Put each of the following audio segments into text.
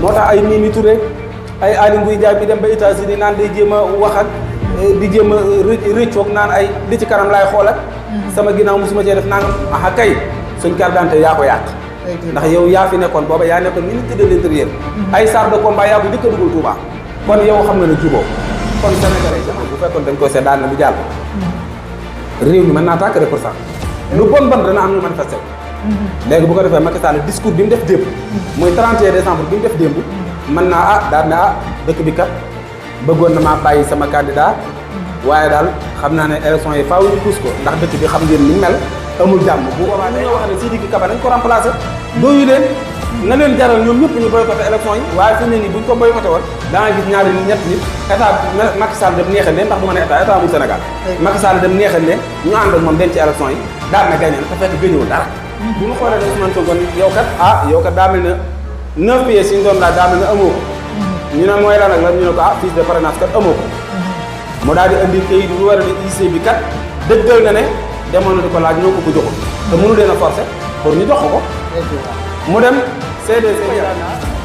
moo tax ay Mimi Touré ay Aly Ngouille Ndiaye bi dem ba États-Unis naan day jéem a wax ak di jéem a rëccoog naan ay li ci kanam laay xool ak sama ginnaaw musuma cee def nangam aha kay suñ carte d'identité yaa ko yàq ndax yow yaa fi nekkoon booba yaa nekkoon ministre de l'intérieur ay chars de combat yaa ko njëkk a dugal Touba kon yow xam nga ne juboo kon Sénégalais jamono bu fekkoon dañ koy seet daal na lu jàll réew mi mën naa tàkk pour sax lu bon dana am ñu manifesté léegi bu ko defee Macky Sall discours bi mu def démb muy 31 décembre bi mu def démb mën naa daal ne dëkk bi kat bëggoon na maa bàyyi sama candidat waaye daal xam naa ne élection yi faaw ñu pousse ko ndax dëkk bi xam ngeen ni mel amul jàmm bu boobaa dañoo wax ne Sidiki Kaba dañ ko remplacer dooyu leen na leen jaral ñoom ñëpp ñu boycotté élection yi waaye fi mu ne nii buñ ko boycotté woon da nga gis ñaari ñett nit état Macky Sall dem neexal leen ndax bu ma ne état mu Sénégal Macky Sall dem neexal leen ñu ànd ak moom dem ci élection yi daal na gagné te fekk gëñëwul dara bu ñu xoolee ne Ousmane Sonko yow kat daa mel ne 9 pièces yi ñu doon laaj daa mel ne amoo ko ñu ne mooy lan ak lan ñu ne ko fiche de parrainage kat amoo ko mu daal di andi kayit bu war a ne IC bi kat dëggal na ne demoon na di ko laaj ñoo ko joxul te mënu leen a forcer pour ñu jox ko mu dem CDC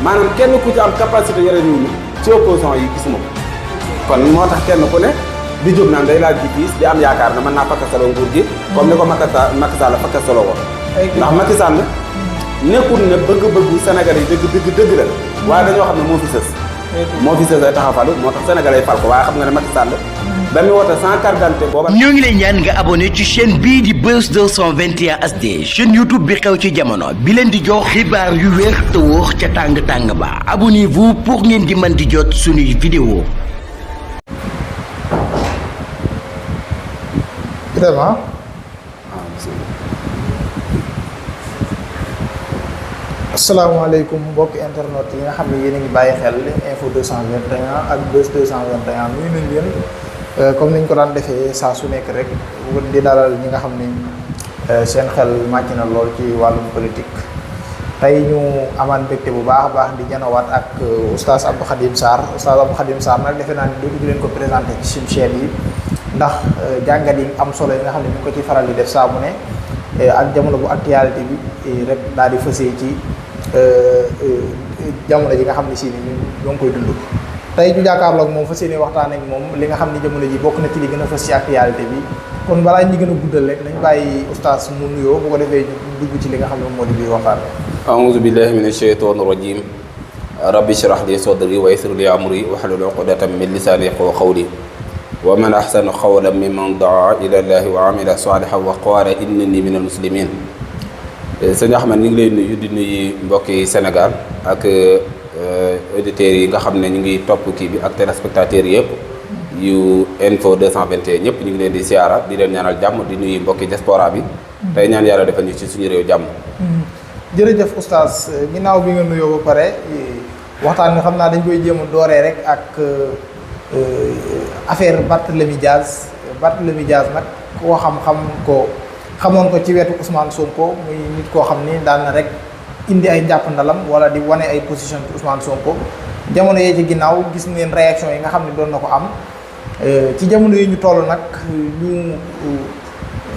maanaam kenn ku ci am capacité yore réew mi ci opposition yi gisuma ko kon moo tax kenn ku ne di jóg naan day laaj bi fiis di am yaakaar ne mën naa fakkasaloo nguur gi comme ni ko Macky Sall fakkasaloo woon ndax Macky Sall nekkul ne bëgg-bëggu Sénégal yi dëgg la waaye dañoo xam ne moo fi sës ay taxafalu moo tax Sénégal yi fal ko waaye xam nga ne Macky Sall ba mu woote 100 carte d'identité booba ñoo ngi lay ñaan nga abonné ci chaîne bii di Buzz 221 HD chaîne YouTube bi xew ci jamono bi leen di jox xibaar yu wér te wóor ca tàng ba abonnez-vous pour ngeen di mën di jot suñuy vidéo vraiment asalaamaaleykum mbokki internet yi nga xam ne yéen a ngi bàyyi xel info 221 ak Buzz 221 nuyu nañ leen comme niñ ko daan defee saa su nekk rek di dalal ñi nga xam ne seen xel màcc na lool ci wàllum politique tey ñu amaan mbégte bu baax a baax di janowaat ak oustaz Abdou Khadim Sarr oustaz Abdou Khadim Sarr nag defe naa ni dootu leen ko présenté ci suñu chaîne yi ndax jàngat yi am solo yi nga xam ne ñu ngi ko ci faral di def saa mu ne ak jamono bu actualité bi rek daal di fësee ci jamono ji nga xam ne si ni ñoo ngi koy dund tey ñu jàkkaarloog moom fas yéene waxtaan ak moom li nga xam ne jamono ji bokk na ci li gën a fës ci actualité bi kon balaa ñi gën a guddal rek nañ bàyyi oustaz mu nuyoo bu ko defee ñu dugg ci li nga xam ne moo di biir waxtaan bi a'uuzu billahi mina shaytaani rajiim rabbi shrah li sadri wa yassir li amri wahlul uqdatan min lisaani yafqahu qawli wa man ahsanu qawlan mimman daa ila llahi wa amila salihan wa qaala innani minal muslimin sëñ Ahmed ñu ngi lay nuyu di nuyu mbokki Sénégal ak auditeurs yi nga xam ne ñu ngi topp kii bi ak téléspectateurs yëpp yu info 221 ñëpp ñu ngi leen di siyaara di leen ñaanal jàmm di nuyu mbokki diaspora bi tey ñaan yàlla defal ñu ci suñu réew jàmm. jërëjëf oustaz ginnaaw bi nga nuyoo ba pare waxtaan nga xam naa dañ koy jéem a dooree rek ak affaire Barthélémy Diaz nag koo xam-xam ko xamoon ko ci wetu Ousmane Sonko muy nit koo xam ni daan na rek indi ay jàpp ndalam wala di wane ay position ci Ousmane Sonko jamono yee ci ginnaaw gis ngeen réaction yi nga xam ne doon na ko am ci jamono yi ñu toll nag ñu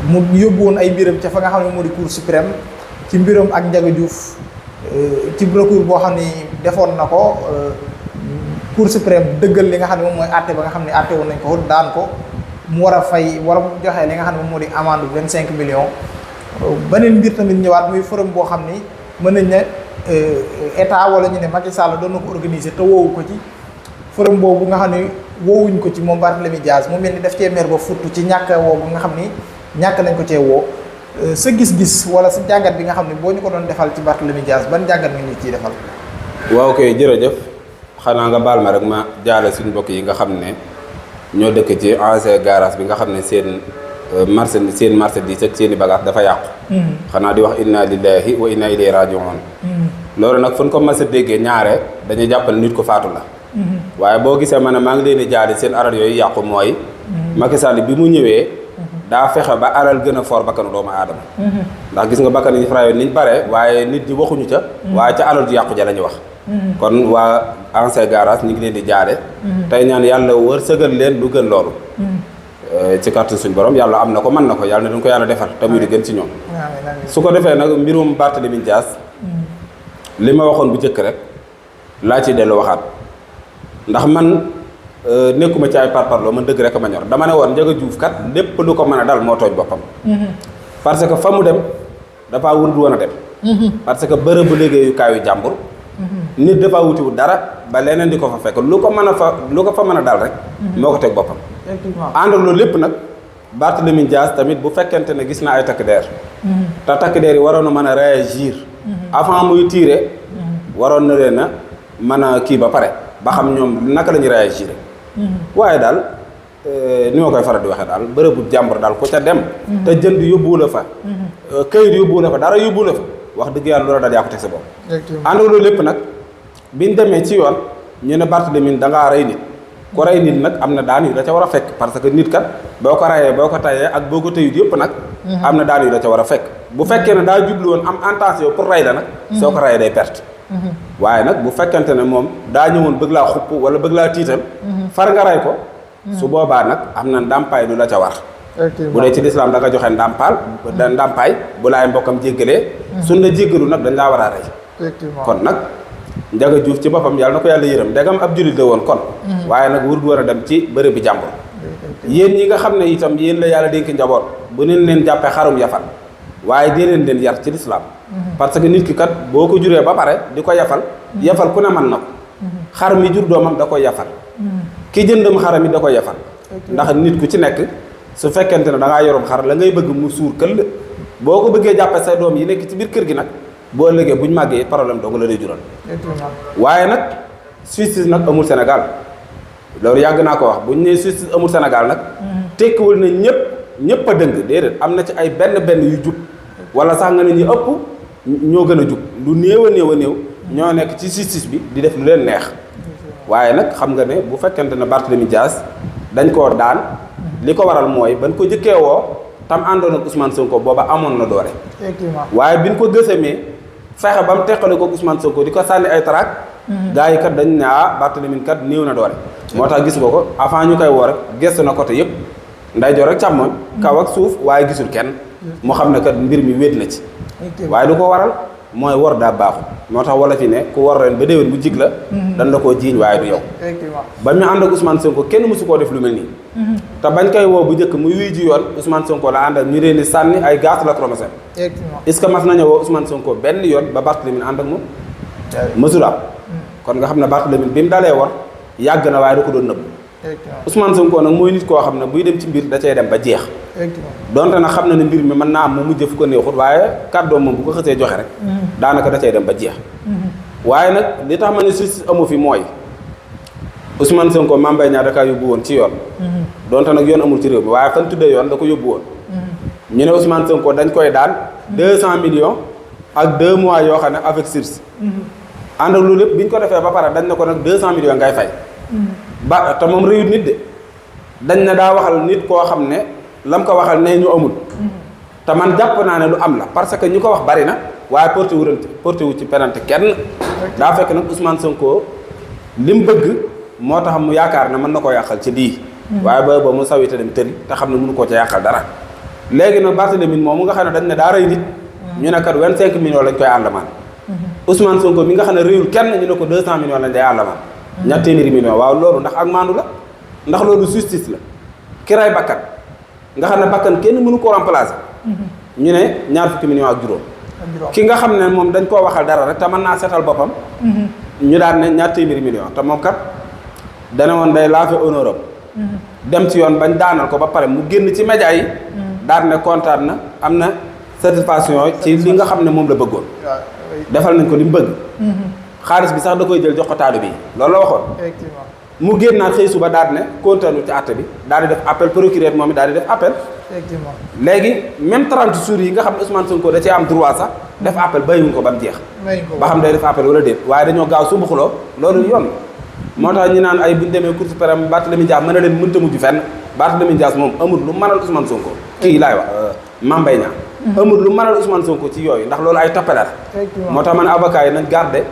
mu yóbbu woon ay mbiram ca fa nga xam ne moo di Cour suprême ci mbiram ak Ndiaga Diouf ci recours boo xam ni defoon na ko Cour suprême dëggal li nga xam ne moom mooy àtte ba nga xam ne àtte woon nañ ko daan ko mu war a fay war a joxe li nga xam ne moom moo di amende 25 millions beneen mbir tamit ñëwaat muy forum boo xam ni mën nañ ne état wala ñu ne Macky Sall doon na ko organiser te woowu ko ci forum boobu nga xam ne woowuñ ko ci moom Barthélémy Diaz mu mel ni def cee mer ba futt ci ñàkk woo bu nga xam ni ñàkk nañ ko cee woo sa gis-gis wala sa jàngat bi nga xam ne boo ñu ko doon defal ci Barthélémy Diaz ban jàngat nga ñu ciy defal. waaw kay jërëjëf xanaa nga baal ma rek ma jaale suñu mbokk yi nga xam ne ñoo dëkk ci ancien garage bi nga xam ne seen marchandise ak seen i bagage dafa yàqu. xanaa di wax inna lillahi wa inna ilayhi raji'un. loolu nag fu ñu ko mas a déggee ñaare dañuy jàppal nit ko faatu la. waaye boo gisee ma ne maa ngi leen di jaale seen alal yooyu yàqu mooy. Macky Sall bi mu ñëwee. daa fexe ba alal gën a fort bakkanu doomu aadama. ndax gis nga bakkan yi frayoon niñ bare waaye nit ñi waxuñu ca. waaye ca alal ju yàqu ja la ñu wax. kon waa ancien garage ñu ngi leen di jaale. tey ñaan yàlla wërsëgal leen lu gën loolu. ci kàttan suñu borom yàlla am na ko mën na ko yàlla na dañ ko yàlla defal te muy di gën ci ñoom. su ko defee nag mbirum Barthélémy Diaz li ma waxoon bu njëkk rek laa ci dellu waxaat ndax man nekkuma ci ay parparloo man dëgg rek ma ñor dama ne woon Ndiaga Diouf kat lépp lu ko mën a dal moo tooñ boppam. parce que fa mu dem dafa wurdu woon a dem. parce que bërëbu liggéeyukaayu jàmbur. nit dafa wutiwul dara ba leneen di ko fa fekk lu ko mën a dal rek. moo ko teg boppam. ànd ak loolu lépp nag Barthélémy Dias tamit bu fekkente ne gis na ay takk der. te takk der yi waroon na mën a réagir. avant muy tiire. waroon na leen a mën a kii ba pare ba xam ñoom naka la ñuy réagir. waaye daal ni ma koy faral di waxee daal bërëbu jàmbur daal ku ca dem. te jënd yóbbuwu la fa. këyit yóbbuwu la fa dara yóbbuwu la fa wax dëgg yàlla loola daal yaa ko teg sa bopp. ànd ak loolu lépp nag biñ demee ci yoon ñu ne Barthélémy dangaa rey nit. ku rey nit nag am na daan yu da ca war a fekk parce que nit kat boo ko rayee boo ko tayee ak boo ko tëyut yëpp nag. am na daan yu da ca war a fekk. bu fekkee ne daa jublu woon am intention pour rey la nag. soo ko rayee day perte. waaye nag bu fekkente ne moom daa ñëwoon bëgg laa xupp wala bëgg laa tiital. far nga rey ko. su boobaa nag am na ndàmpaay lu la ca war. bu dee ci lislaam da nga joxe ndàmpaay bu laay mbokkam jéggalee. suñ la jéggalu nag dañ laa war a rey. kon nag Ndiaga Diouf ci boppam yàlla na ko yàlla yërëm ndegam ab jullit la woon kon. waaye nag wur du war a dem ci bërëb bi jàmbur. yéen ñi nga xam ne itam yéen la yàlla dénk njaboot bu neen leen jàppee xarum yafal waaye dee leen yar ci lislaam parce que nit ki kat boo ko juree ba pare di ko yafal ku ne mën na ko xar mi jur doomam da koy yafal ki jëndam xaram yi da koy yafal ndax nit ku ci nekk su fekkente ne da ngaa yorum xar la ngay bëgg mu suur këll boo ko bëggee jàppee say doom yi nekk ci biir kër gi nag boo ëllëgee buñ màggee problème dong la lay jural waaye nag justice nag amul Sénégal loolu yàgg naa ko wax buñ nee justice amul Sénégal nag tekkiwul na ñëpp a dëng déedéet am na ci ay benn yu jub wala sax nga ne ñi ëpp ñoo gën a jub lu néew a néew ñoo nekk ci justice bi di def lu leen neex waaye nag xam nga ne bu fekkente ne Barthélémy Dias dañ koo daan li ko waral mooy ban ko jëkkee woo tam àndoon ak Ousmane Sonko booba amoon na doole waaye biñ ko gësamee fexe ba mu teqale ko Ousmane Sonko di ko sànni ay traak gars yi kat dañ ne Barthélémy kat néew na doole moo tax gis nga ko avant ñu koy woo rek gëstu na côté yëpp ndeyjoor rek càmmoñ kaw ak suuf waaye gisul kenn mu xam ne kat mbir mi wéet na ci waaye lu ko waral mooy wor daa baaxul moo tax wala fi ne ku war ren ba déwén bu jig la dañ la koo jiiñ waaye du yow ba ñu ànd ak Ousmane Sonko kenn mësu koo def lu mel nii te bañ koy woo bu njëkk muy wuy ji yoon Ousmane Sonko la ànd ak ñu leen di sànni ay gaz lacrymogène est-ce que mas nañu woo Ousmane Sonko benn yoon ba Barthélémy ànd ak moom mësul am kon nga xam ne Barthélémy bi mu dalee war yàgg na waaye da ko doon nëbb Ousmane Sonko nag mooy nit koo xam ne buy dem ci mbir da cay dem ba jeex donte nag xam na ne mbir mi mën naa am mu mujj fu ko neexut waaye kàddoom moom bu ko xësee joxe rek daanaka da cay dem ba jeex waaye nag li tax ma ne justice amu fi mooy Ousmane Sonko Mame Mbaye Niang da kaa yóbbu woon ci yoon donte nag yoon amul ci réew mi waaye fan tuddee yoon da ko yóbbu woon ñu ne Ousmane Sonko dañ koy daan 200 millions ak 2 mois yoo xam ne avec sursis ànd ak loolu lépp bi ñu ko defee ba pare dañ ne ko nag 200 millions ngay fay ba te moom réyut nit de dañ ne daa waxal nit koo xam ne lam ko waxal ne ñu amul te man jàpp naa ne lu am la parce que ñu ko wax bari na waaye porté wu ci penante kenn daa fekk nag Ousmane Sonko li mu bëgg moo tax mu yaakaar ne mën na koo yàqal ci lii waaye ba mu sawite dem tëri te xam ne mënu koo ca yàqal dara léegi nag Barthélémy moom mu nga xam ne dañ ne daa rey nit ñu ne kat 25 millions lañ koy àndamaan Ousmane Sonko mi nga xam ne réyul kenn ñu ne ko 200 millions lañ day àndamaan ñaar téeméeri millions waaw loolu ndax ak maandu la ndax loolu justice la ki ray bakkan nga xam ne bakkan kenn mënu koo remplacer ñu ne ñaar fukki millions ak juróom ki nga xam ne moom dañ koo waxal dara rek te mën naa seetal boppam ñu daan ne ñaar téeméeri millions te moom kat dana woon day laafe honneur dem ci yoon bañ daanal ko ba pare mu génn ci média yi daan ne kontaan na am na satisfaction ci li nga xam ne moom la bëggoon defal nañ ko li mu bëgg xaalis bi sax da koy jël jox ko taadu bi loolu la waxoon mu génnaat xëy suba daal ne kontaanu ci àtte bi daal di def appel procureur moom it daal di def appel léegi même 30 jours yi nga xam ne Ousmane Sonko da cee am droit sax def appel bàyyiwuñ ko ba mu jeex ba xam day def appel wala déet waaye dañoo gaaw sumbuxuloo loolu yoon moo tax ñu naan ay buñ demee cour suprême Barthélémy Dias mën na leen mënta mujj fenn Barthélémy Dias moom amul lu mënal Ousmane Sonko kii laay wax Mame Mbaye Niang amul lu mënal Ousmane Sonko ci yooyu ndax loolu ay toppale la moo tax man avocat yi nañ garder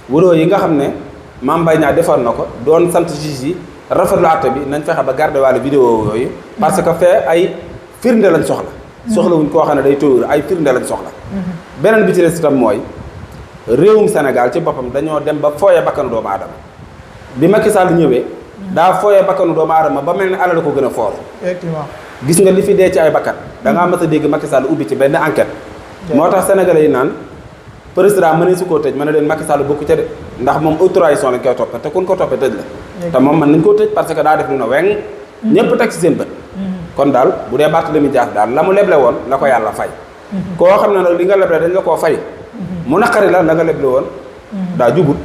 wuroo yi nga xam ne Mame Mbaye Niang defoon na ko doon sant juge yi rafetlu àtte bi nañ fexe ba garder wàllu vidéo yooyu parce que fee ay firnde lañ soxla soxlawuñ koo xam ne day tóor ay firnde lañ soxla beneen bi ci des itam mooy réewum Sénégal ci boppam dañoo dem ba fooye bakkanu doomu aadama bi Macky Sall ñëwee daa fooye bakkanu doomu aadama ba mel ni alal ko gën a foor effectivement gis nga li fi dee ci ay bakkan da ngaa mës a dégg Macky Sall ubbi ci benn enquête moo tax sénégalais yi naan président mënee su koo tëj mën na leen Macky Sall bokku ca de ndax moom haute trahison lañ koy toppe te kun ko toppe tëj la te moom mën nañ koo tëj parce que daa def lu na weng ñëpp teg ci seen bët kon daal bu dee Barthélémy Dias daal la mu leble woon la ko yàlla fay koo xam ne nag li nga leble dañ la koo fay mu naqari la nga leble woon daa jubut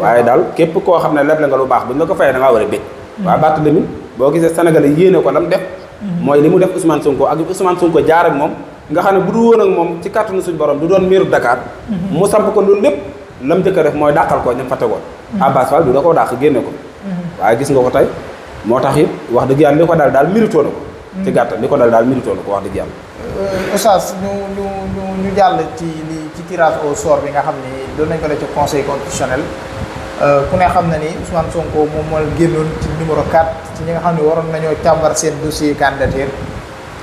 waaye daal képp koo xam ne leble nga lu baax buñ la ko fayee da ngaa war a bég waaye Barthélémy boo gisee sénégalais yéene ko lam def mooy li mu def Ousmane Sonko ak Ousmane Sonko jaar ak moom nga xam ne bu du woon ak moom ci kàttanu suñu borom du doon meeru Dakar mu samp ko loolu lépp lam njëkk a def mooy dàqal ko ñam fa tegoon Abass Fall du da koo dàq génne ko waaye gis nga ko tey moo tax it wax dëgg yàlla li ko dal daal mérito na ko ci gàttal li ko dal daal mérito na ko wax dëgg yàlla Oustaz ñu jàll ci tirage au sort bi nga xam ni doon nañ ko def ci conseil constitutionnel ku ne xam na ni Ousmane Sonko moom moo génnoon ci numéro 4 ci ñi nga xam ne waroon nañoo càmbar seen dossier candidature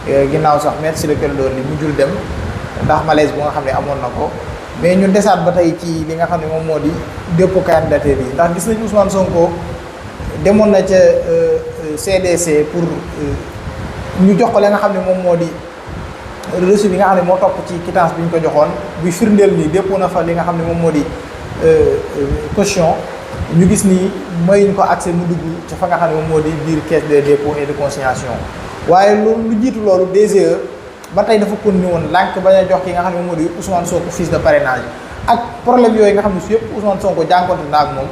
ginnaaw sax Maître Ciré Clédor Ly mujjul dem ndax malaise bu nga xam ne amoon na ko mais ñu desaat ba tey ci li nga xam ne moom moo di dépôt candidature yi ndax gis nañu Ousmane Sonko demoon na ca CDC pour ñu jox ko li nga xam ne moom moo di reçu bi nga xam ne moo topp ci quittance bi ñu ko joxoon buy firndeel ni dépôt na fa li nga xam ne moom moo di caution ñu gis ni mayuñ ko accès mu dugg ci fa nga xam ne moom moo di biir caisse de dépôt et de consignation waaye lu jiitu loolu DGE ba tey dafa continué woon lànk bañ a jox ki nga xam ne moom moo di Ousmane Sonko fiche de parrainage ak problème yooyu nga xam ne su yëpp Ousmane Sonko jànkonte na ak moom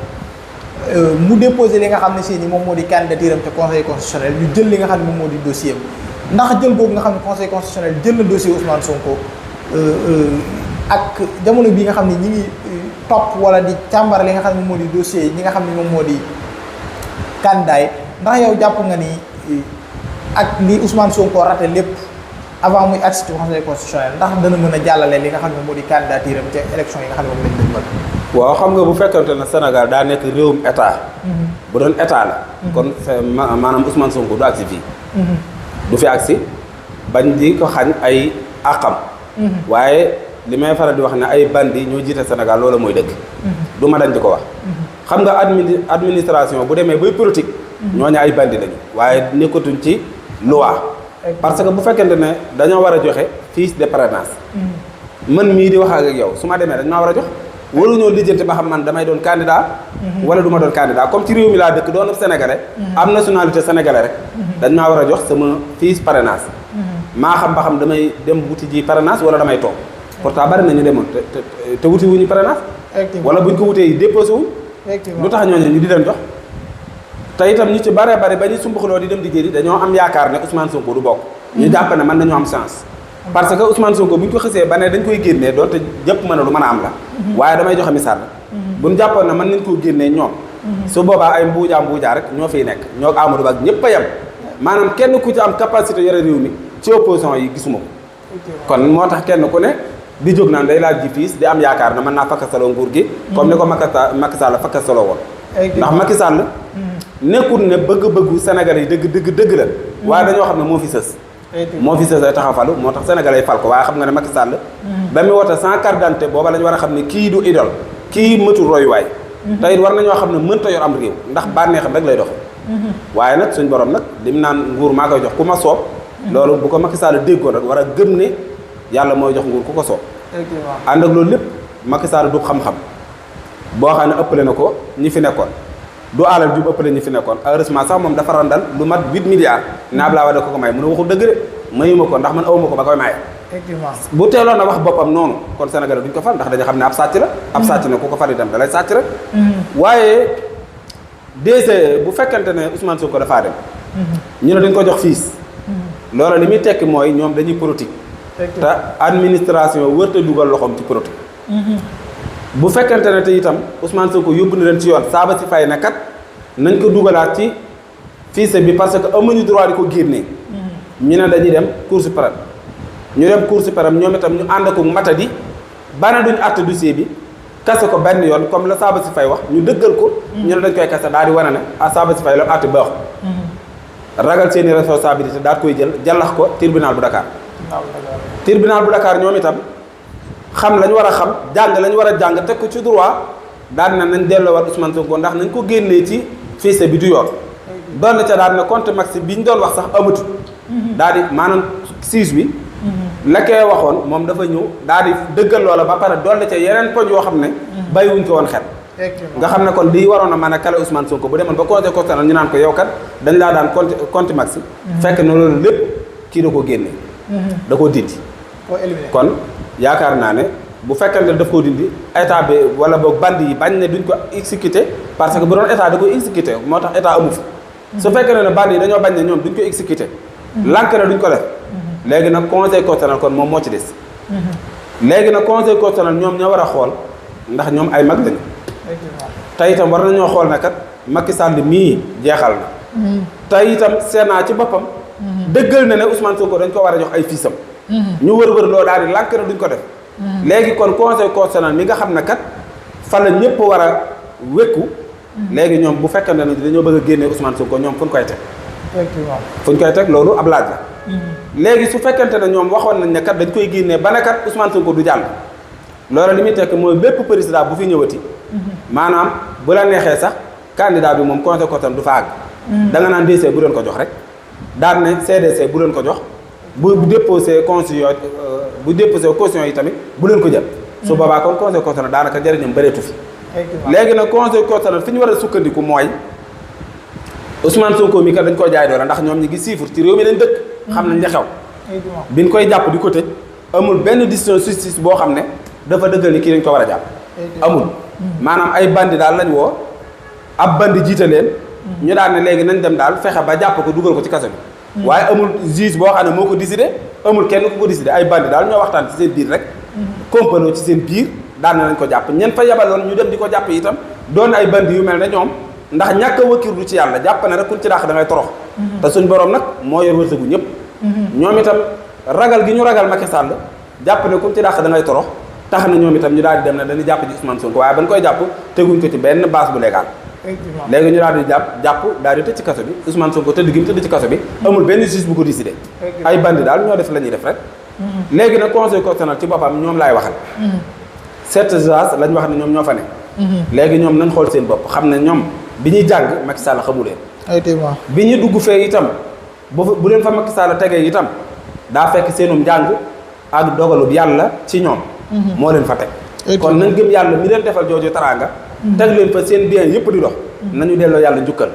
mu déposé li nga xam ne si ni moom moo di candidature am te conseil constitutionnel ñu jël li nga xam ne moom moo di dossier am ndax jël boobu nga xam ne conseil constitutionnel jël na dossier Ousmane Sonko ak jamono bi nga xam ne ñi ngi topp wala di càmbar li nga xam ne moom moo di dossier ñi nga xam ne moom moo di candidat yi ndax yow jàpp nga ni ak li Ousmane Sonko raté lépp avant muy agsi ci conseil constitutionnel ndax dana mën a jàllale li nga xam ne moom moo di candidature am ca élection yi nga xam ne moom lañ dëgmal. waaw xam nga bu fekkante ne Sénégal daa nekk réewum état bu doon état la kon maanaam Ousmane Sonko du agsi fii du fi agsi bañ di ko xañ ay àqam waaye li may faral di wax ne ay bandi ñoo jiite Sénégal loola mooy dëgg du ma dañ di ko wax xam nga administration bu demee bay politique ñooñu ay bandi lañu waaye nekkatuñ ci loi parce que bu fekkente ne dañoo war a joxe fiche de parrainage man mii di wax ak yow su ma demee dañ maa war a jox waruñoo lijjanti ba xam man damay doon candidat wala du ma doon candidat comme ci réew mi laa dëkk doon sénégalais am nationalité sénégalais rek dañ maa war a jox sama fiche parrainage maa xam ba xam damay dem wuti ji parrainage wala damay toog pourtant bari nañu demoon te wuti wuñu parrainage wala buñ ko wutee déposé wuñ lu tax ñooñu ñu di leen jox te itam ñu ci bare bari ba ñu sumbuxloo di dem di jëri dañoo am yaakaar ne Ousmane Sonko du bokk ñu jàpp ne man nañoo am chance parce que Ousmane Sonko bu ñu ko xësee ba ne dañ koy génnee doonte jëpp mën a lu mën a am la waaye damay joxe misaal la buñ jàppoon ne mën nañ koo génnee ñoom su boobaa ay mbuujaa rek ñoo fiy nekk ñoo Amadou Ba ak ñëpp a yem maanaam kenn ku ci am capacité yore réew mi ci opposition yi gisuma ko kon moo tax kenn ku ne di jóg naan day laaj ji fiis di am yaakaar na mën naa fakkasaloo nguur gi comme ni ko Macky Sall fakkasaloo woon ndax Macky Sall nekkul ne bëgg-bëggu Sénégal yi dëgg la waaye dañoo xam ne moo fi sës ay taxaw falu moo tax Sénégalais yi fal ko waaye xam nga ne Macky Sall ba mu wote sans carte d'identité booba la ñu war a xam ne kii du idole kii mëtul royuwaay te it war nañoo xam ne mënta yor am réew ndax bànneexam rek lay doxe waaye nag suñ borom nag lim naan nguur maa koy jox ku ma soob loolu bu ko Macky Sall déggoon rek war a gëm ne yàlla mooy jox nguur ku ko soob ànd ak loolu lépp Macky Sall du xam-xam boo xam ne ëppale na ko ñi fi nekkoon du alal jub ëppale ñi fi nekkoon heureusement sax moom dafa randal lu mat 8 milliards ne Abdoulaye Wade ko may mu ne waxul dëgg de mayuma ko ndax man awuma ko ba koy maye bu teeloon a wax boppam noonu kon Sénégal duñ ko fal ndax dañu xam ne ab sàcc la ab sàcc ne ku ko fal itam da lay sàcc rek waaye DG bu fekkente ne Ousmane Sonko dafaa dem ñu ne dañ ko jox fiis loolu li muy tekki mooy ñoom dañuy politique te administration wërta dugal loxoom ci politique bu fekkente ne te itam Ousmane Sonko yóbbu na leen ci yoon saaba si fay na kat nañ ko dugalaat ci fiise bi parce que amuñu droit di ko génnee ñu ne dañuy dem Cour suprême ñu dem Cour suprême ñoom itam ñu ànd ko matadi bana duñu àtte dossier bi kase ko benn yoon comme la saaba si fay wax ñu dëggal ko ñu ne dañ koy kase daal di wane ne ah saaba si fay la àtte baaxul ragal seeni responsabilité daal koy jël jàllax ko tribunal bu Dakar tribunal bu Dakar ñoom itam xam lañ war a xam jàng lañ war a jàng teg ko ci droit daal na nañ delloowaat Ousmane Sonko ndax nañ ko génnee ci fichier bi du yoon doon na ca daal ne compte max bi ñu doon wax sax amatul daal di maanaam siis bi la koy waxoon moom dafa ñëw daal di dëggal loola ba pare doon na ca yeneen poñ yoo xam ne bàyyiwuñ ko woon xel nga xam ne kon lii waroon a mën a kale Ousmane Sonko bu demoon ba conseil constitutionnel ñu naan ko yow kat dañ laa daan compte max fekk na loolu lépp kii da ko génne da koo dindi kon yaakaar naa ne bu fekkente ne daf koo dindi état bi wala boog bandi yi bañ ne duñ ko exécuté parce que bu doon état da koy exécuté moo tax état amu fi su fekkee ne bandi yi dañoo bañ ne ñoom duñ ko exécuté lànk na duñ ko def léegi nag conseil constitutionnel kon moom moo ci des léegi nag conseil constitutionnel ñoom ñoo war a xool ndax ñoom ay mag lañu te itam war nañoo xool ne kat Macky Sall mii jeexal na te itam Sénat ci boppam dëggal na ne Ousmane Sonko dañ ko war a jox ay fiisam ñu wër loo daal di lànk na duñ ko def léegi kon conseil constitutionnel mi nga xam ne kat fa la ñëpp war a wékku léegi ñoom bu fekkee ne dañoo bëgg a génnee Ousmane Sonko ñoom fu ñu koy teg fu ñu koy teg loolu ab laaj la léegi su fekkente ne ñoom waxoon nañ ne kat dañ koy génnee ba ne kat Ousmane Sonko du jàll loolu li muy tekk mooy bépp président bu fi ñëwati maanaam bu la neexee sax candidat bi moom conseil constitutionnel du fa àgg da nga naan DC bu leen ko jox rek daan ne CDC bu leen ko jox bu déposé constitution bu déposé caution yi tamit bu leen ko jël su boobaa kon conseil constitutionnel daanaka njëriñam bëreetu fi léegi nag conseil constitutionnel fi ñu war a sukkandiku mooy Ousmane Sonko mi kat dañ koo jaay doole ndax ñoom ñi ngi siifur ci réew mi lañ dëkk xam nañ li xew biñ koy jàpp di ko tëj amul benn décision justice boo xam ne dafa dëggal ni kii dañ ko war a jàpp amul maanaam ay bandi daal lañ woo ab bandi jiite leen ñu daal ne léegi nañ dem daal fexe ba jàpp ko dugal ko ci kaso bi waaye amul juge boo xam ne moo ko décidé amul kenn ku ko décidé ay bandi daal ñoo waxtaan ci seen biir rek complot ci seen biir daal ne nañ ko jàpp ñen fa yebaloon ñu dem di ko jàpp itam doon ay bandi yu mel ne ñoom ndax ñàkk a wakkirlu ci yàlla jàpp ne rek kuñ ci dàq da ngay torox te suñ borom nag moo yor wërsëgu ñëpp ñoom itam ragal gi ñu ragal Macky Sall jàpp ne kuñ ci dàq da ngay torox tax na ñoom itam ñu daal di dem ne dañuy jàpp ci Ousmane Sonko waaye bañ koy jàpp teguñ ko ci benn base bu légal léegi ñu daal di jàpp daal di tëj ci kaso bi Ousmane Sonko tëdd gi mu tëdd ci kaso bi amul benn juge bu ko décidé ay bandi daal ñoo def la ñuy def rek léegi nag conseil constitutionnel ci boppam ñoom laay waxal cette agence lañ wax ne ñoom ñoo fa ne léegi ñoom nañ xool seen bopp xam ne ñoom bi ñuy jàng Macky Sall xamu leen bi ñu dugg fee itam bu leen fa Macky Sall tegee itam daa fekk seenum njàng ak dogalub yàlla ci ñoom moo leen fa teg kon nañ gëm yàlla mi leen defal jooju taraanga teg leen fa seen bien yëpp di dox nañu delloo yàlla njukkal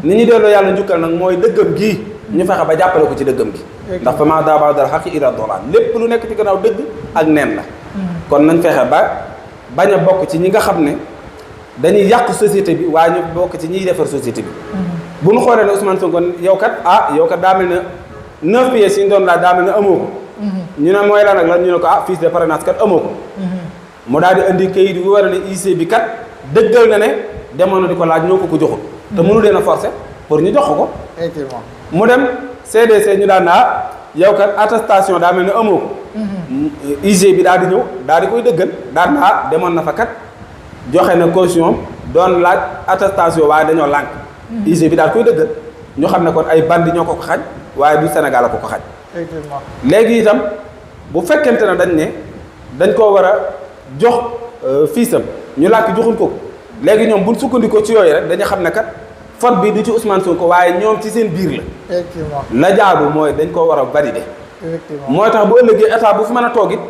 ni ñu delloo yàlla njukkal nag mooy dëggam gii ñu fexe ba jàppale ko ci dëggam gi ndax fa maa daabaa dal xaqi ila dolaan lépp lu nekk ci gannaaw dëgg ak neen la kon nañ fexe ba bañ a bokk ci ñi nga xam ne dañuy yàq société bi waaye ñu bokk ci ñiy defar société bi bu ñu xoolee ne Ousmane Sonko yow kat daa mel ne 9 pièces yi ñu doon laaj daa mel ne amoo ko ñu ne mooy lan ak lan ñu ne ko fiche de parrainage kat amoo ko mu daal di indi kayit yu war a ne IC bi kat dëggal na ne demoon na di ko laaj ñoo ko joxul te mënu leen a forcer pour ñu jox ko mu dem CDC ñu daan yow kat attestation daa mel ne amoo ko IG bi daal di ñëw daal di koy dëggal daan demoon na fa kat joxe na caution doon laaj attestation waaye dañoo lànk IG bi daal koy dëggal ñu xam ne kon ay bandi ñoo ko xañ waaye du Sénégal a ko xañ léegi itam bu fekkente ne dañ ne dañ koo war a jox fiisam ñu làkk joxuñ ko léegi ñoom buñ sukkandikoo ci yooyu rek dañu xam ne kat faute bi du ci Ousmane Sonko waaye ñoom ci seen biir la la jaadu mooy dañ koo war a valider mooy tax bu ëllëgee état bu fi mën a toog it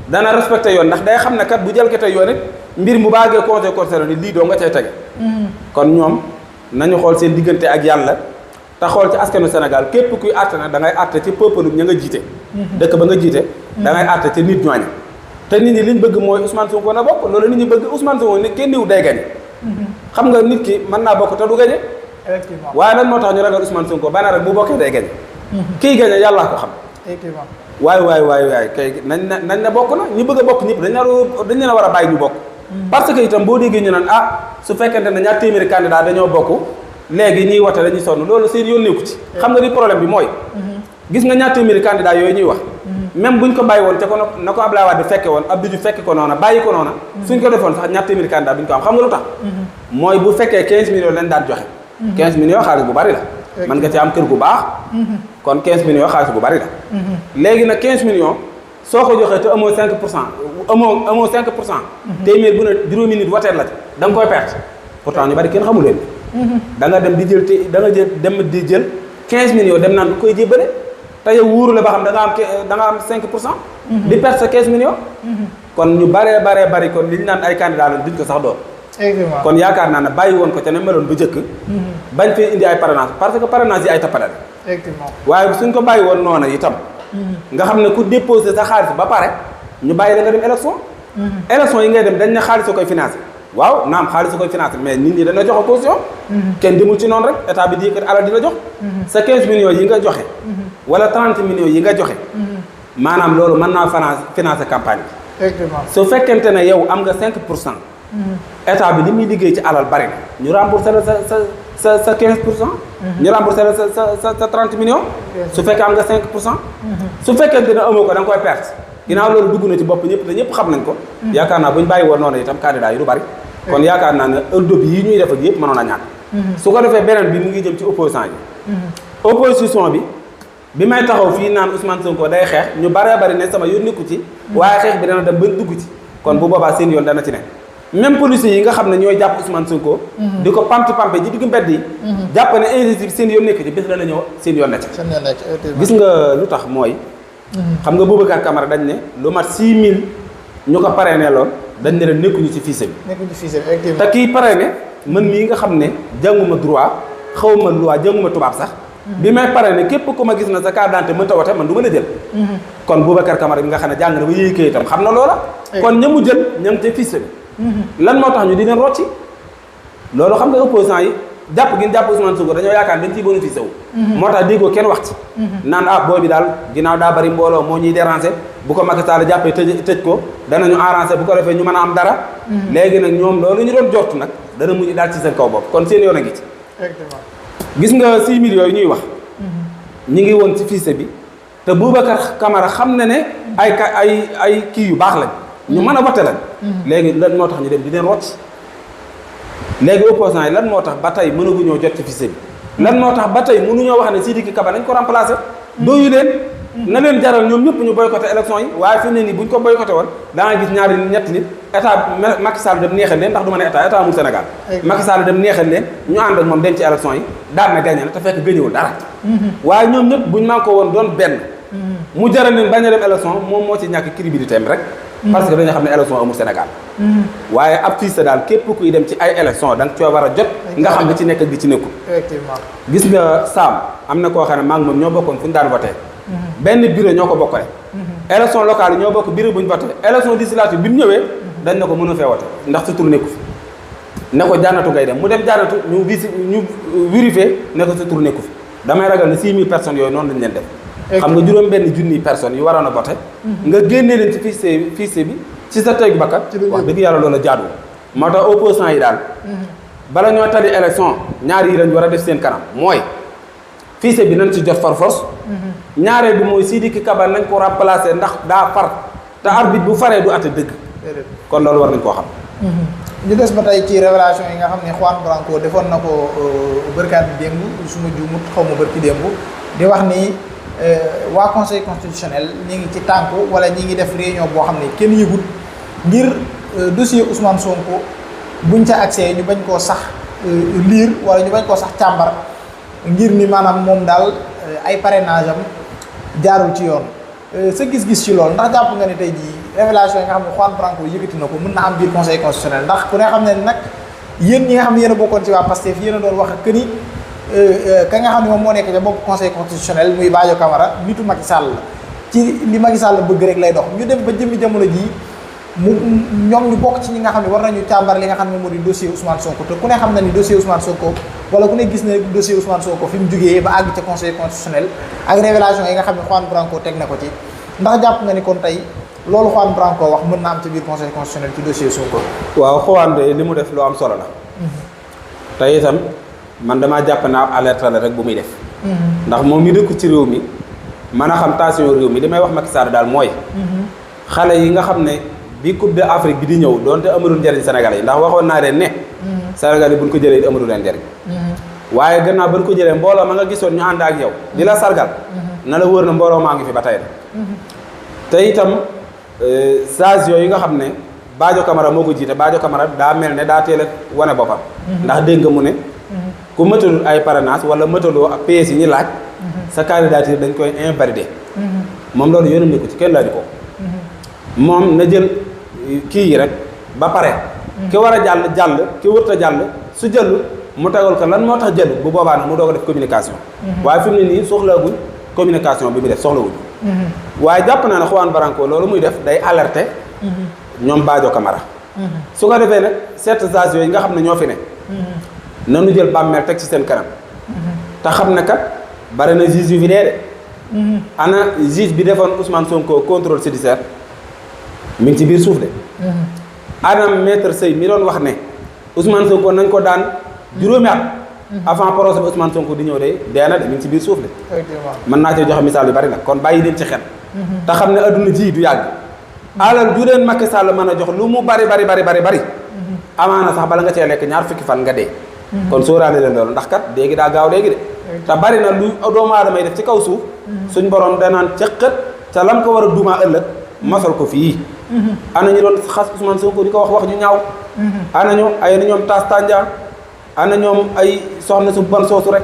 dana respecté yoon ndax day xam ne kat bu jalgatee yoon it mbir mu baagee conseil constitutionnel ni lii doo nga cay tege kon ñoom nañu xool seen diggante ak yàlla te xool ci askanu Sénégal képp kuy àtte na da ngay àtte ci peuple ña nga jiite dëkk ba nga jiite da ngay àtte ci nit ñooñu te nit ñi liñ bëgg mooy Ousmane Sonko na bokk loolu nit ñi bëgg Ousmane Sonko ni kenn niw day gañe xam nga nit ki mën naa bokk te du gañe waaye lan moo tax ñu ragal Ousmane Sonko bana rek bu bokkee day gañe kii gañe yàllaa ko xam waay kay nañ na bokk na ñu bëgg a bokk ñëpp dañ leen a war a bàyyi ñu bokk parce que itam boo déggee ñu naan su fekkente ne ñaar téeméeri candidat dañoo bokk léegi ñiy wote dañuy sonn loolu seen yoon nekku ci xam nga li problème bi mooy gis nga ñaar téeméeri candidat yooyu ñuy wax même buñ ko bàyyi woon te ko na ko Abdoulaye Wade fekke woon Abdou Diouf fekke ko noona bàyyi ko noona suñ ko defoon sax ñaar téeméeri candidat duñ ko am xam nga lu tax mooy bu fekkee 15 millions lañ daan joxe 15 millions xaalis bu bari la mën nga ci am kër gu baax kon 15 millions xaalis bu bari la léegi nag 15 millions soo ko joxee te amoo 5 pour cent amoo 5 pour cent téeméer bu ne juróomi nit wateel la da nga koy perte pourtant ñu bari kenn xamu leen da nga dem di jël da nga dem di jël 15 millions dem naan koy jébbale te yow wóoru la ba xam da nga am 5 pour cent di perte sa 15 millions kon ñu bari kon li ñu naan ay candidat la duñ ko sax doon exactement kon yaakaar naa ne bàyyi woon ko te ne meloon bu njëkk bañ fee indi ay parrainage parce que parrainage yi ay tappale la effectivement waaye suñ ko bàyyi woon noonu itam nga xam ne ku déposé sa xaalis ba pare ñu bàyyi la nga dem élection élection yi ngay dem dañ ne xaalis a koy financé waaw naam xaalis a koy financé mais nit ñi dana joxe caution kenn demul ci noonu rek état bi di yëkkati alal di la jox sa 15 millions yi nga joxe wala 30 millions yi nga joxe maanaam loolu mën naa financé campagne bi effectivement su fekkente ne yow am nga 5 pour cent état bi li muy liggéey ci alal bari na ñu remboursé la sa 15 pour cent ñu remboursé la sa 30 millions su fekkee am nga 5 pour cent su fekkente ne amoo ko da nga koy perte ginnaaw loolu dugg na ci bopp ñëpp te ñëpp xam nañ ko yaakaar naa bu ñu bàyyi woon noonu itam candidat yi du bari kon yaakaar naa ne ëllëg yi ñuy def ak yëpp mënoon a ñàkk su ko defee beneen bi mu ngi jëm ci opposant yi opposition bi may taxaw fii naan Ousmane Sonko day xeex ñu baree bari ne sama yoon nekku ci waaye xeex bi dana dem ba dugg ci kon bu boobaa seen yoon dana ci ne même policiers yi nga xam ne ñooy jàpp Ousmane Sonko di ko pampe ji digg mbedd yi jàpp ne injustice seen yoon nekk ci bés dana ñëw seen yoon na ci gis nga lu tax mooy xam nga Boubacar Camara dañ ne lu mat 6000 ñu ko parrainé loon dañ ne leen nekkuñu ci fichier bi te kii parrainé man mii nga xam ne jànguma droit xawma loi jànguma tubaab sax bi may parrainé képp ku ma gis na sa carte d'identité mënta wote man du ma la jël kon Boubacar Camara bi nga xam ne jàng na ba yéey kayitam xam na loola kon ña mu jël ña ngi ca fichier bi lan moo tax ñu di leen rocci loolu xam nga opposant yi jàpp gi jàpp Ousmane Sonko dañoo yaakaar dañ ciy bénéficié wu moo tax déggoo kenn wax ci naan booy bi daal ginnaaw daa bari mbooloo moo ñuy déranger bu ko Macky Sall jàppee tëj ko danañu arranger bu ko defee ñu mën a am dara léegi nag ñoom loolu ñu doon jortu nag dana mujj daal ci seen kaw bopp kon seen yoon a ngi ci gis nga 6 000 yooyu ñuy wax ñi ngi woon ci fichier bi te Boubacar Camara xam na ne ay kii yu baax lañ ñu mën a voté lañ léegi lan moo tax ñu dem di leen rocc léegi opposant yi lan moo tax ba tey mënaguñoo jot ci fichier bi lan moo tax ba tey mënuñoo wax ne Sidiki Kaba nañ ko remplacé dooyu leen na leen jaral ñoom ñëpp ñu boycotté élection yi waaye fi mu ne nii buñ ko boycotté woon da nga gis ñaari ñetti nit état Macky Sall dem neexal leen ndax du ma ne état amul Sénégal Macky Sall dem neexal leen ñu ànd ak moom dem ci élection yi daan na gagné na te fekk gëñëwul dara waaye ñoom ñëpp buñ man ko woon doon benn mu jaral leen bañ a dem élection moom moo ci ñàkk crédibilité rek parce que dañoo xam ne élection amul Sénégal waaye ab fiche daal képp kuy dem ci ay élection da nga coo war a jot nga xam ne ci nekk ak di ci nekkul effectivement gis nga Sam am na koo xam ne maa ngi moom ñoo bokkoon fu ñu daan voté benn bureau ñoo ko bokkale élection locale yi ñoo bokk bureau bu ñu voté élection législative bi mu ñëwee dañ ne ko mën a fee voté ndax sa tur nekku fi ne ko jànnatu ngay dem mu dem jànnatu ñu vérifié ne ko sa tur nekku fi damay ragal ne 6000 personnes yooyu noonu lañ leen def xam nga juróom benn junniy personnes yu waroon a voté nga génnee leen ci fichier bi ci sa tegu bakkat wax dëgg yàlla loolu jaaduwul moo tax opposants yi daal bala ñoo tali élection ñaar yi lañ war a def seen kanam mooy fichier bi nañ ci jot par force ñaareel bi mooy Sidiki Kaba nañ ko remplacer ndax daa far te arbitre bu faree du atte dëgg kon loolu war nañ koo xam ñu des ba tey ci révélation yi nga xam ne Juan Branco defoon na ko bërkaat bi démb suma juumut xaw ma bërki démb di wax ni waa conseil constitutionnel ñi ngi ci tànku wala ñi ngi def réunion boo xam ne kenn yëgut ngir dossier Ousmane Sonko buñ ca accès ñu bañ koo sax lire wala ñu bañ koo sax càmbar ngir ni maanaam moom daal ay parrainage am jaarul ci yoon sa gis-gis ci loolu ndax jàpp nga ne tey jii révélation yi nga xam ne Juan Branco yëkkati na ko mën na am biir conseil constitutionnel ndax ku ne xam ne nag yéen ñi nga xam ne yéen a bokkoon ci waa Pastef yéen a doon wax que ni ka nga xam ne moom moo nekk ca bopp conseil constitutionnel muy Badio Camara nitu Macky Sall la ci li Macky Sall bëgg rek lay dox ñu dem ba jëmmi jamono jii mu ñoom ñu bokk ci ñi nga xam ne war nañu càmbar li nga xam ne moo di dossier Ousmane Sonko te ku ne xam na ni dossier Ousmane Sonko wala ku ne gis na dossier Ousmane Sonko fi mu jugee ba àgg ca conseil constitutionnel ak révélation yi nga xam ne Juan Branco teg na ko ci ndax jàpp nga ni kon tey loolu Juan Branco wax mën na am ci biir conseil constitutionnel ci dossier Sonko. waaw Juan de li mu def lu am solo la. te itam man damaa jàpp naa alerte la rek bu muy def. ndax moom mi dëkk ci réew mi mën a xam tension réew mi li may wax Macky Sall daal mooy. xale yi nga xam ne bi Coupe d'Afrique bi di ñëw doonte amalul njëriñ Sénégalais yi ndax waxoon naa leen ne. Sénégal yi buñ ko jëlee amalu leen njëriñ. waaye gannaaw bañ ko jëlee mbooloo ma nga gisoon ñu ànd ak yow. di la sargal. na la wóor na mbooloo maa ngi fi ba tey de. te itam sage yooyu nga xam ne Badio Camara moo ko jiite Badio Camara daa mel ne daa teel a wane boppam. ndax dégg nga mu ne. ku mëtalul ay parrainage wala mëtaloo ak PS yi ñu laaj. sa candidature dañ koy invalider. moom loolu yoonam ne ko ci kenn laaju ko. moom na jël kii yi rek ba pare. ki war a jàll ki wërta jàll su jëlul mu tegal ko lan moo tax jël bu boobaa nag mu doog a def communication. waaye fi mu ne nii soxlaaguñ communication bi mu def soxlawuñ. waaye jàpp naa ne Juan Branco loolu muy def day alerter. ñoom Badio Camara. su ko defee nag cette sage yooyu nga xam ne ñoo fi ne. nanu jël bàmmeel teg ci seen kanam. te xam ne kat bari na juge yu fi dee de. ana juge bi defoon Ousmane Sonko contrôle judiciaire mi ngi ci biir suuf de. ana maître Sey mi doon wax ne Ousmane Sonko nañ ko daan juróomi at. avant procès bi Ousmane Sonko di ñëw de dee na de mi ngi ci biir suuf de. mën naa cee joxe misaal yu bari nag kon bàyyi leen ci xel. te xam ne adduna ji du yàgg. alal ju leen Macky Sall mën a jox lu mu bari. amaana sax bala nga cee lekk ñaar fukki fan nga dee. kon sóoraale leen loolu ndax kat léegi daa gaaw léegi de. te bari na lu doomu aadama yi def ci kaw suuf. suñ borom danaan cëqat ca lam ko war a dumaa ëllëg. masal ko fii. ana ñu doon xas Ousmane Sonko di ko wax ju ñaaw. ana ñoom Tass Tandian ana ñoom ay soxna su bon soosu rek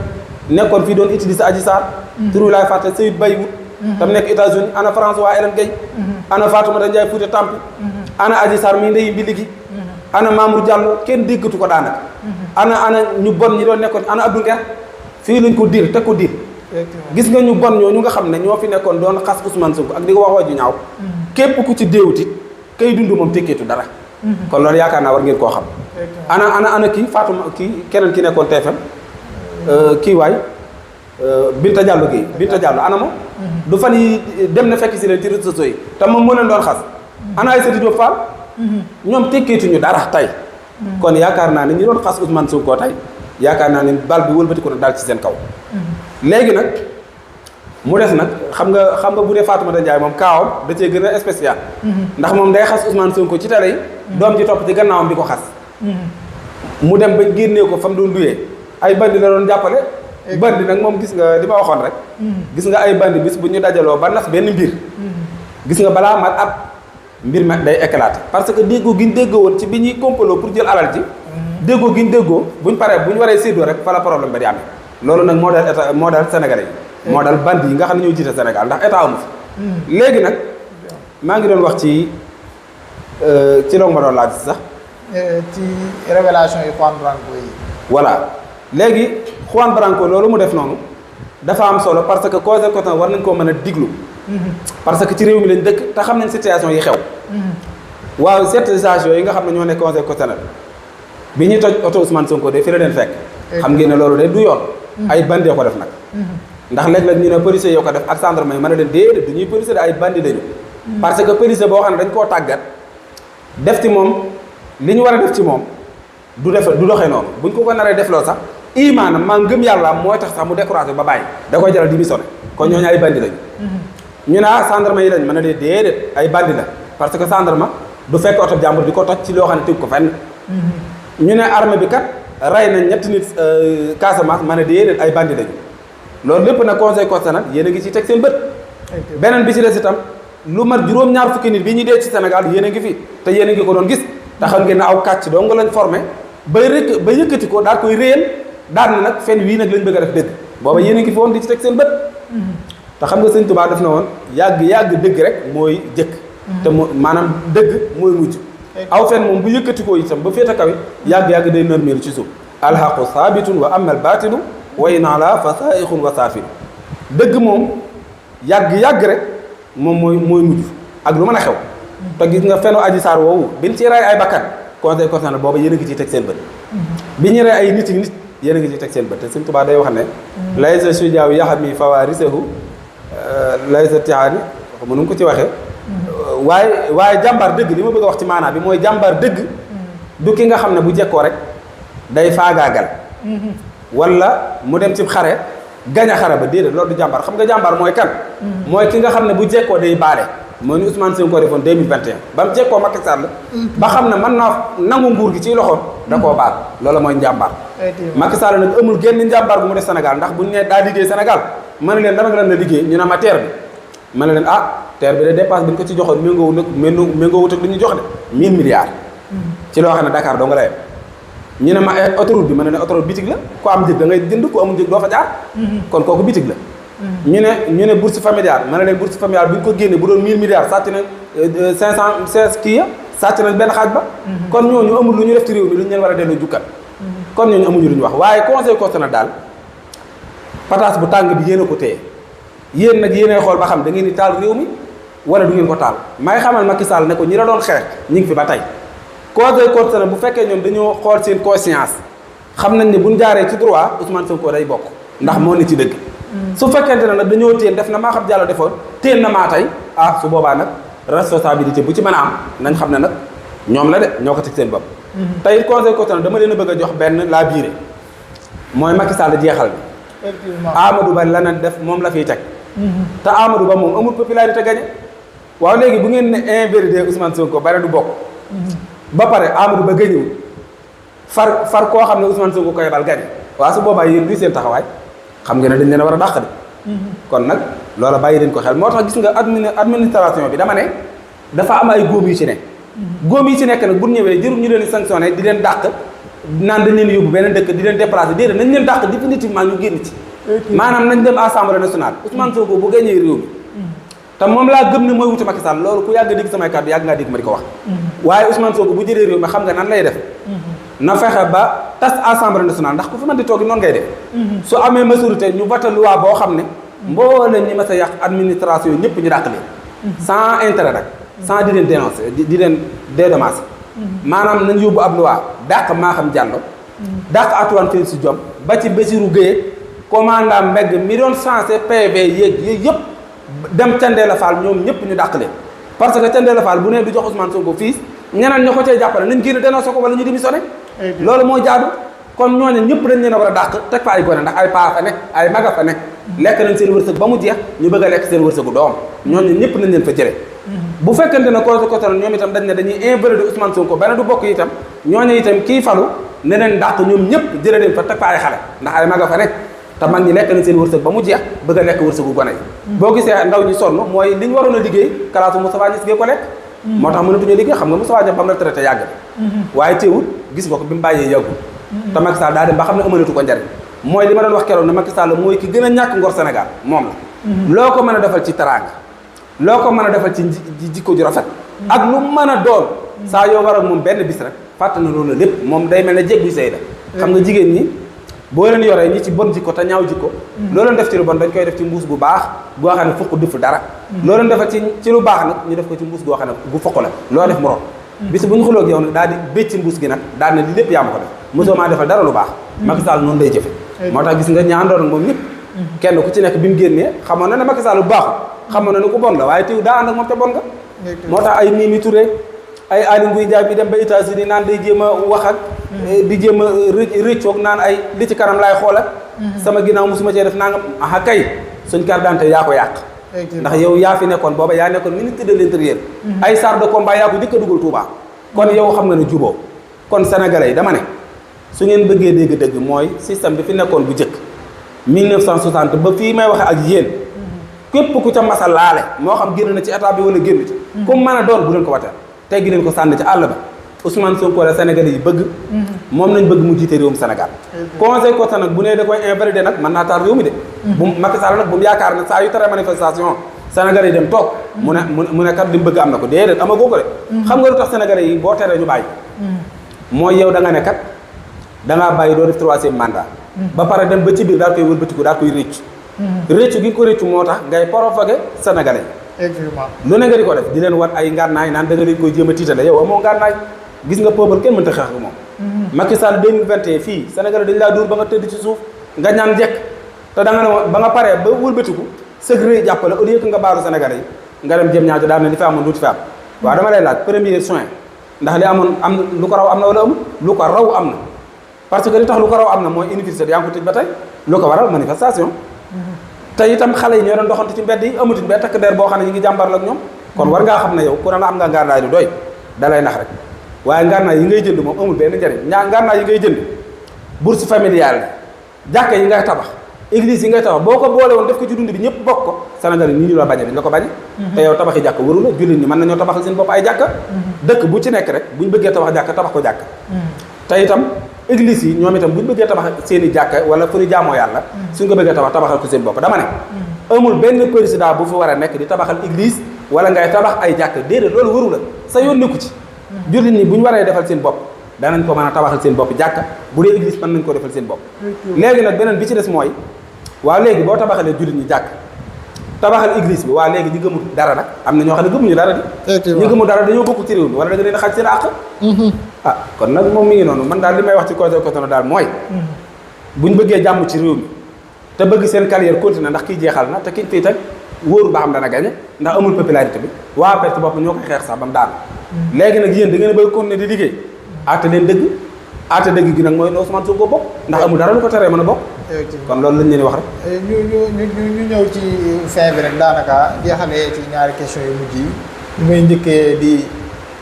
nekkoon fii doon utiliser Adji Sarr. turu laay fàtte Seydou Bayout. tam nekk États-Unis ana François Hélène Gueye. ana Fatoumata Ndiaye Fouta Tampi. ana Adji Sarr mi ndeyi mbi ligi ana Mamour Diallo kenn déggatu ko daanaka. ana ñu bon ñi doon nekkoon ana Abdou Nguer fii lañ ko dir teg ko dir. gis nga ñu bon ñooñu nga xam ne ñoo fi nekkoon doon xas Ousmane Sonko ak di ko wax ju ñaaw. képp ku ci déewutit kay dund moom tekkeetu dara. kon loolu yaakaar naa war ngeen koo xam. ana kii Fatouma kii keneen ki nekkoon TFM kii waay Binta Diallo Guèye Binta Diallo ana moom. du fan yi dem na fekk si leen ci réseaux sociaux yi te moom moo leen doon xas. ana Aïssatou Diop Fall. ñoom tekkeetuñu dara tey. kon yaakaar naa ne ñi doon xas Ousmane Sonko tey yaakaar naa ne bal bi wëlbati ko na daal ci seen kaw. léegi nag mu des nag xam nga bu dee Fatoumata Ndiaye moom kaawam da cee gën a spécial. ndax moom day xas Ousmane Sonko ci télé yi. doom ji topp ci gannaawam di ko xas. mu dem ba génnee ko fa mu doon duyee ay bandi la doon jàppale. bandi nag moom gis nga li ma waxoon rek. gis nga ay bandi bis bu ñu dajaloo ba nas benn mbir. gis nga balaa mat at mbir ma day éclater parce que déggoo gi ñu déggoo woon ci bi ñuy complot pour jël alal ji. déggoo gi ñu déggoo buñ paree bu ñu waree séddoo rek fa la problème ba di amee. loolu nag moo dal état moo dal Sénégalais yi. moo dal bandi yi nga xam ne ñoo jiite Sénégal ndax état amu fi. léegi nag maa ngi doon wax ci loolu ma doon laaj sax. ci révélation yi Juan Branco yi. voilà léegi Juan Branco loolu mu def noonu dafa am solo parce que cause coton war nañ koo mën a diglu. parce que ci réew mi lañ dëkk te xam nañ situation yi xew. waaw certification yi nga xam ne ñoo nekk conseil constitutionnel bi ñuy toj oto Ousmane Sonko de fi la leen fekk. xam ngeen ne loolu de du yoon. ay bandi yoo ko def nag. ndax léeg-léeg ñu ne policier yoo ko def ak gendarme yi mën a leen déedéet du ñuy policier de ay bandi lañu. parce que policier boo xam ne dañ koo tàggat def ci moom li ñu war a def ci moom du doxee noonu buñ ko naree def loo sax imaanam maa ngëm yàlla mooy tax sax mu découragé ba bàyyi da koy jaral démissionné kon ñooñu ay bandi lañu. ñu ne gendarme yi lañ mën a dee déedéet ay bandi la parce que gendarme du fekk oto jàmbur di ko toj ci loo xam ne teg ko fenn. ñu ne armée bi kat rey nañ ñetti nit Casamance mën a déedéet ay bandi lañu loolu lépp nag conseil constitutionnel yéen a ngi ci teg seen bët. beneen bi ci des itam lu mat juróom-ñaar fukki nit bi ñuy dee ci Sénégal yéen a ngi fi te yéen a ngi ko doon gis te xam ngeen ne aw kàcc dong lañ formé ba yëkkati ko daal koy réyal daal na nag fen wii nag lañ bëgg a def dëgg booba yéen a ngi fi woon di ci teg seen bët. te xam nga sëñ Tuubaa def na woon yàgg dëgg rek mooy jëkk te maanaam dëgg mooy mujj aw fen moom bu yëkkati ko itam ba féete kaw yàgg day nërmeelu ci suuf alhaqu saabitun wa amal baatilu wa in ala fa saaixun wa saafin dëgg moom yàgg rek moom mooy mujj ak lu mën a xew te gis nga fenu Adji Sarr woowu biñ ci rey ay bakkan conseil constitutionnel booba yéen a ngi ciy teg seen bët bi ñu rey ay nit yéen a ngi ciy teg seen bët te sëñ Tuubaa day wax ne laysa sujaaw yaxami fawaarisahu laysa tihaani mënu ko ci waxee waaye jàmbaar dëgg li ma bëgg a wax ci maanaa bi mooy jàmbaar dëgg du ki nga xam ne bu jekkoo rek day faagaagal wala mu dem ci xare gañ a xare ba déedéet loolu du jàmbaar xam nga jàmbaar mooy kan mooy ki nga xam ne bu jekkoo day baale mooy ni Ousmane Sonko defoon 2021 ba mu jekkoo Macky Sall ba xam ne mën naa nangu nguur gi ci loxoom da koo baal loolu mooy njàmbaar Macky Sall nag amul génn njàmbaar bu mu def Sénégal ndax buñu ne daa liggéey Sénégal ma ne leen dama lan la liggéey ñu ne ma terre bi ma ne leen terre bi de dépense bi ñu ko ci joxoon méngoowut ak li ñu jox de 1000 milliards ci loo xam ne Dakar doo nga la yem ñu ne ma autoroute bi ma ne autoroute bitig la ku am njëg da ngay jënd ku amul njëg doo fa jaar kon kooku bitig la ñu ne bourse familiale ma ne leen bourse familiale bu ñu ko génne bu doon 1000 milliards sàcc nañ 516 kii ya sàcc nañ benn xaaj ba kon ñooñu amul lu ñu def ci réew mi lu ñu leen war a delloo jukkat kon ñooñu amuñu lu ñu wax waaye conseil constitutionnel daal pataas bu tàng bi yéen a ko téye yéen nag yéenay xool ba xam da ngeen di taal réew mi wala du ngeen ko taal may xamal Macky Sall ne ko ñi la doon xeex ñi ngi fi ba tey conseil constitutionnel bu fekkee ñoom dañoo xool seen conscience xam nañ ne buñ jaaree ci droit Ousmane Sonko day bokk ndax moo ne ci dëgg su fekkente ne nag dañoo téen def na maa xam Diallo defoon téen na maa tey su boobaa nag responsabilité bu ci mën a am nañ xam ne nag ñoom la de ñoo ko teg seen bopp tey conseil constitutionnel dama leen a bëgg a jox benn laa biire mooy Macky Sall jeexal bi Amadou Ba la na def moom la fiy teg te Amadou Ba moom amul popularité gagné waaw léegi bu ngeen ne invalidé Ousmane Sonko bare du bokk ba pare Amadou Ba gagnéwul far koo xam ne Ousmane Sonko koy bal gagné waaw su boobaa yéen luy seen taxawaay xam ngeen ne dañ leen a war a dàq de kon nag loola bàyyi leen ko xel moo tax gis nga administration bi dama ne dafa am ay góom yu ci ne góom yi ci nekk nag bu ñëwee jërul ñu leen di sanctionné di leen dàq naan dañ leen yóbbu beneen dëkk di leen déplacé déedéet nañ leen dàq définitivement ñu génn ci maanaam nañ dem assemblée nationale Ousmane Sonko bu gagné réew mi te moom laa gëm ne mooy wuti Macky Sall loolu ku yàgg dégg samay kàddu yàgg ngaa dégg ma di ko wax waaye Ousmane Sonko bu jëlee réew mi xam nga nan lay def na fexe ba tas assemblée nationale ndax ku fi mën di toog noonu ngay def su amee majorité ñu voté loi boo xam ne mbooleem ñi ma sa yàq administration ñëpp ñu dàq leen sans intérêt nag sans di leen dénoncer di leen dédommager maanaam nañ yóbbu ab loi dàq Maham Diallo dàq Antoine Félix Diome ba ci Bassirou Guèye commandant Mbeg mi doon censé PV yéeg yëpp dem Thiendella Fall ñoom ñëpp ñu dàq leen parce que Thiendella Fall bu ne du jox Ousmane Sonko fii ñeneen ñoo ko cay jàppale nañ génn dénoncé ko wala ñu démissionné loolu moo jaadu kon ñooñu ñëpp dañ leen a war a dàq teg fa ay gone ndax ay paa fa nekk ay maga fa nekk lekk nañ seen wërsëg ba mu jeex ñu bëgg a lekk seen wërsëgu doom ñooñu ñëpp nañ leen fa jëlee bu fekkente ne conseil constitutionnel ñoom itam dañ ne dañuy invalider Ousmane Sonko benn du bokk itam ñooñu itam kii falu ne leen dàq ñoom ñëpp jëlee leen fa teg fa ay xale ndax ay maga fa nekk te mag ñi lekk nañ seen wërsëg ba mu jeex bëgg a lekk wërsëgu gone yi boo gisee ndaw ñi sonn mooy li ñu waroon a liggéey kalaasu Moustapha Niasse gee ko lekk moo tax mënatuñu liggéey xam nga Moustapha Niasse ba mu la traité yàgg waaye teewul gis nga ko bi mu bàyyee yàggul te Macky Sall daa dem ba xam ne amanatu ko njariñ mooy li ma doon wax keroog ne Macky Sall mooy ki gën a ñàkk ngor Sénégal moom la loo ko mën a defal ci teraanga loo ko mën a defal ci jikko ju rafet ak lu mën a doon saa yoo war ak moom benn bis rek fàtte na loolu lépp moom day mel ne jéeg buy sëy la xam nga jigéen ñi boo leen yoree ñi ci bon jikko te ñaaw jikko loo leen def ci lu bon dañ koy def ci mbuus bu baax goo xam ne fukk dufu dara loo leen defal ci lu baax nag ñu def ko ci mbuus goo xam ne bu fukk la loo def mu rot bis bu ñu xuloo ak yow nag daal di bécc mbuus gi nag daal ne li lépp yaa ma ko def mosoo maa defal dara lu baax Macky Sall noonu lay jëfe moo tax gis nga ñaandoon ak moom ñëpp kenn ku ci nekk bi mu génnee xamoon na ne Macky Sall bu baaxul xamoon na ne ku bon la waaye teew daa ànd ak moom te bon nga moo tax ay Mimi Touré ay Aly Ngouille Ndiaye bi dem ba États-Unis naan day jéem a wax ak di jéem a rëccoog naan ay li ci kanam laay xool ak sama ginnaaw musuma cee def nangam aha kay suñ carte d'identité yaa ko yàq ndax yow yaa fi nekkoon booba yaa nekkoon ministre de l'intérieur ay chars de combat yaa ko jëkk a dugal Touba kon yow xam nga ne juboo kon sénégalais yi dama ne su ngeen bëggee dégg dëgg mooy système bi fi nekkoon bu jëkk 1960 ba fii may waxe ak yéen képp ku ca masa laale moo xam génn na ci état bi wala génn ci comme mën a doon bu leen ko wateel teggi leen ko sànni ci àll ba Ousmane Sonko la sénégalais yi bëgg moom nañ bëgg mu jiite réewum Sénégal conseil constitutionnel nag bu nee da koy invalider nag mën naa taal réew mi de bu Macky Sall nag bu mu yaakaar ne saa yu tere manifestation sénégalais yi dem toog mu ne kat li mu bëgg am na ko déedéet amagoo ko de xam nga lu tax sénégalais yi boo teree ñu bàyyi mooy yow da nga ne kat dangaa bàyyi doo def 3e mandat ba pare dem ba ci biir daal koy wëlbatiku daal koy réccu gi ko réccu moo tax ngay provoquer sénégalais yi lu ne nga di ko def di leen wat ay ngànnaay naan da nga leen koy jéem a tiitale yow amoo ngànnaay gis nga peuple kenn mënta xeex ak moom Macky Sall 2021 fii sénégalais dañ laa dóor ba nga tëdd ci suuf nga ñaan njëkk te da nga ne ba nga paree ba wëlbatiku secret jàppale au lieu que nga baaru sénégalais yi nga dem jëm ñaajo daal ne li fi amoon duuti fi am waaw dama lay laaj premier soin ndax li amoon am lu ko raw am na wala amul lu ko raw am na parce que li tax lu ko raw am na mooy université yaa ngi ko tëj ba tey lu ko waral manifestation te itam xale yi ñoo doon doxante ci mbedd yi amutuñ benn takk der boo xam ne ñu ngi jàmbar ak ñoom kon war ngaa xam ne yow ku ne am nga ngànnaay lu doy dalay nax rek waaye ngànnaay yi ngay jënd moom amul benn njariñ ngànnaay yi ngay jënd bourse familiale jàkka yi ngay tabax église yi ngay tabax boo ko boole woon def ko ci dund bi ñëpp bokk ko Sénégal yi nii ñu la bañe dañ la ko bañe te yow tabaxi jàkk waru la jullit ñi mën nañoo tabaxal seen bopp ay jàkka dëkk bu ci nekk rek buñ bëggee tabax jàkka tabax ko jàkka te itam église yi ñoom itam buñ bëggee tabax seen i jàkka wala fu ñu jaamoo yàlla suñ ko bëggee tabaxal ko seen bopp dama ne amul benn président bu fi war a nekk di tabaxal église wala ngay tabax ay jàkka déedéet loolu waru la sa yoon nekku ci jullit ñi bu ñu waree defal seen bopp danañ ko mën a tabaxal seen bopp jàkka bu dee église mën nañ ko defal seen bopp léegi nag beneen bi ci des mooy waaw léegi boo tabaxalee jullit ñi jàkk tabaxal église bi waaw léegi ñi gëmul dara nag am na ñoo xam ne gëmuñu dara di ñi gëmul dara dañoo bokk ci réew mi wala da nga leen xaj seen àq ah kon nag moom mi ngi noonu man daal li may wax ci côté daal mooy buñ bëggee jàmm ci réew mi te bëgg seen carrière continuer ndax kii jeexal na te kiñ fii teg wóoru ba xam dana gañe ndax amul popularité bi waa perte bopp ñoo koy xeex sax ba mu daan léegi nag yéen da ngeen bëgg continuer di liggéey aate leen dëgg aate dëgg gi nag mooy Ousmane Sonko bokk ndax amul dara lu ko teree mën a bokk kon loolu lañ leen di wax rek ñu ñëw ci fin bi rek daanaka jeexalee ci ñaari question yu mujj yi ñu may njëkkee di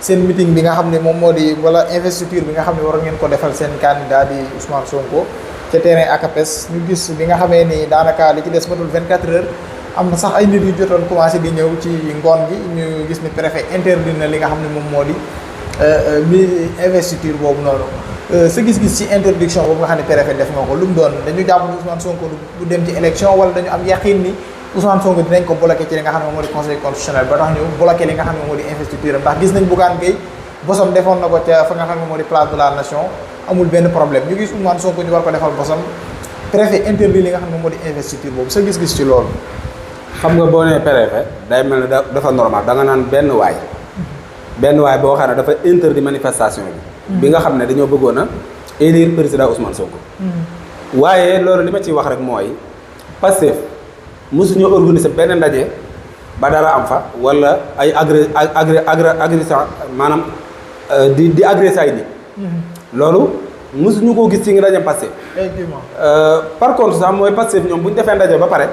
seen meeting bi nga xam ne moom moo di wala investiture bi nga xam ne war ngeen ko defal seen candidat di Ousmane Sonko ca terrain ACAPES ñu gis bi nga xamee ni daanaka li ci des matul 24 heures am na sax ay nit yu jotoon commencé di ñëw ci ngoon gi ñu gis ni préfet interdit na li nga xam ne moom moo di mi investiture boobu noonu sa gis-gis ci interdiction boobu nga xam ne préfet def nga ko lu mu doon dañu jàpp ni Ousmane Sonko du dem ci élection wala dañu am yaqin ni Ousmane Sonko dinañ ko bloqué ci li nga xam ne moom moo di conseil constitutionnel ba tax ñu bloqué li nga xam ne moo di investiture am ndax gis nañ Bougane Gueye bosam defoon na ko ca fa nga xam ne moo di place de la nation amul benn problème ñu gis Ousmane Sonko ñu war ko defal bosam préfet interdit li nga xam ne moo di investiture boobu sa gis-gis ci loolu. xam nga boo nee préfet day mel ne dafa normal da nga naan benn waay boo xam ne dafa interdit manifestation bi nga xam ne dañoo bëggoon a élire président Ousmane Sonko. waaye loolu li ma ciy wax rek mooy Pastef mosuñu organiser benn ndaje ba dara am fa wala ay agressant maanaam di agressé ay nit. loolu mosuñu koo gis ci ngi ndaje Pastef. par contre sax mooy Pastef ñoom bu ñu defee ndaje ba pare.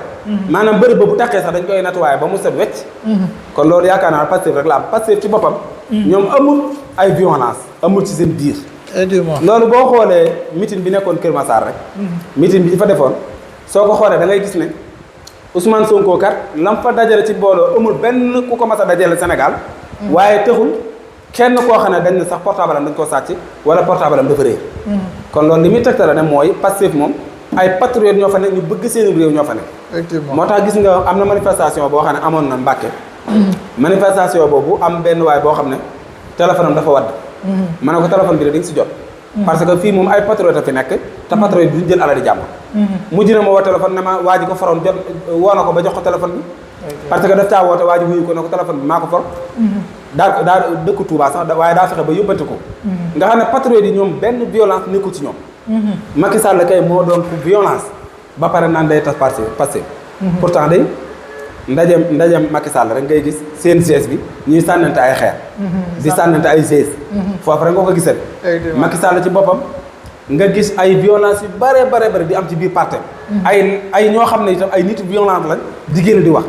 maanaam bërëb ba bu taqee sax dañ koy nettoyé ba mu set wecc. kon loolu yaakaar naa Pastef rek la am Pastef ci boppam. ñoom amul ay violence amul ci seen biir. loolu boo xoolee meeting bi nekkoon Kër Massar rek. meeting bi fa defoon soo ko xoolee da ngay gis ne Ousmane Sonko kat lam fa dajale ci mbooloo amul benn ku ko mas a dajale Sénégal. waaye texul kenn koo xam ne dañ ne sax portable am dañ koo sàcc wala portable am dafa réer. kon loolu li muy tegtale ne mooy Pastef moom ay patriotes ñoo fa nekk ñu bëgg seen réew ñoo fa nekk. effectivement moo tax gis nga am na manifestation boo xam ne amoon na Mbàkke. manifestation boobu am benn waay boo xam ne téléphone am dafa wadd. ma ne ko téléphone bi de di nga si jot. parce que fii moom ay patriotes a fi nekk te patriote bi duñ jël alal di jàmm. mujj na ma woo téléphone ne ma waa ji ko faroon jot woo na ko ba jox ko téléphone bi. parce que daf caa woote waa ji wuyu ko ne ko téléphone bi maa ko for. daa dëkk Touba sax waaye daa fexe ba yóbbante ko. nga xam ne patriote yi ñoom benn violence nekkul ci ñoom. Macky Sall kay moo doon pour violence ba pare naan day tas passé. pourtant day ndajem Macky Sall rek ngay gis seen siège bi ñuy sànnante ay xeer. di sànnante ay siège. foofu rek nga ko gisal. Macky Sall ci boppam nga gis ay violence yu bare di am ci biir parti ay ñoo xam ne itam ay nit violence lañ di génn di wax.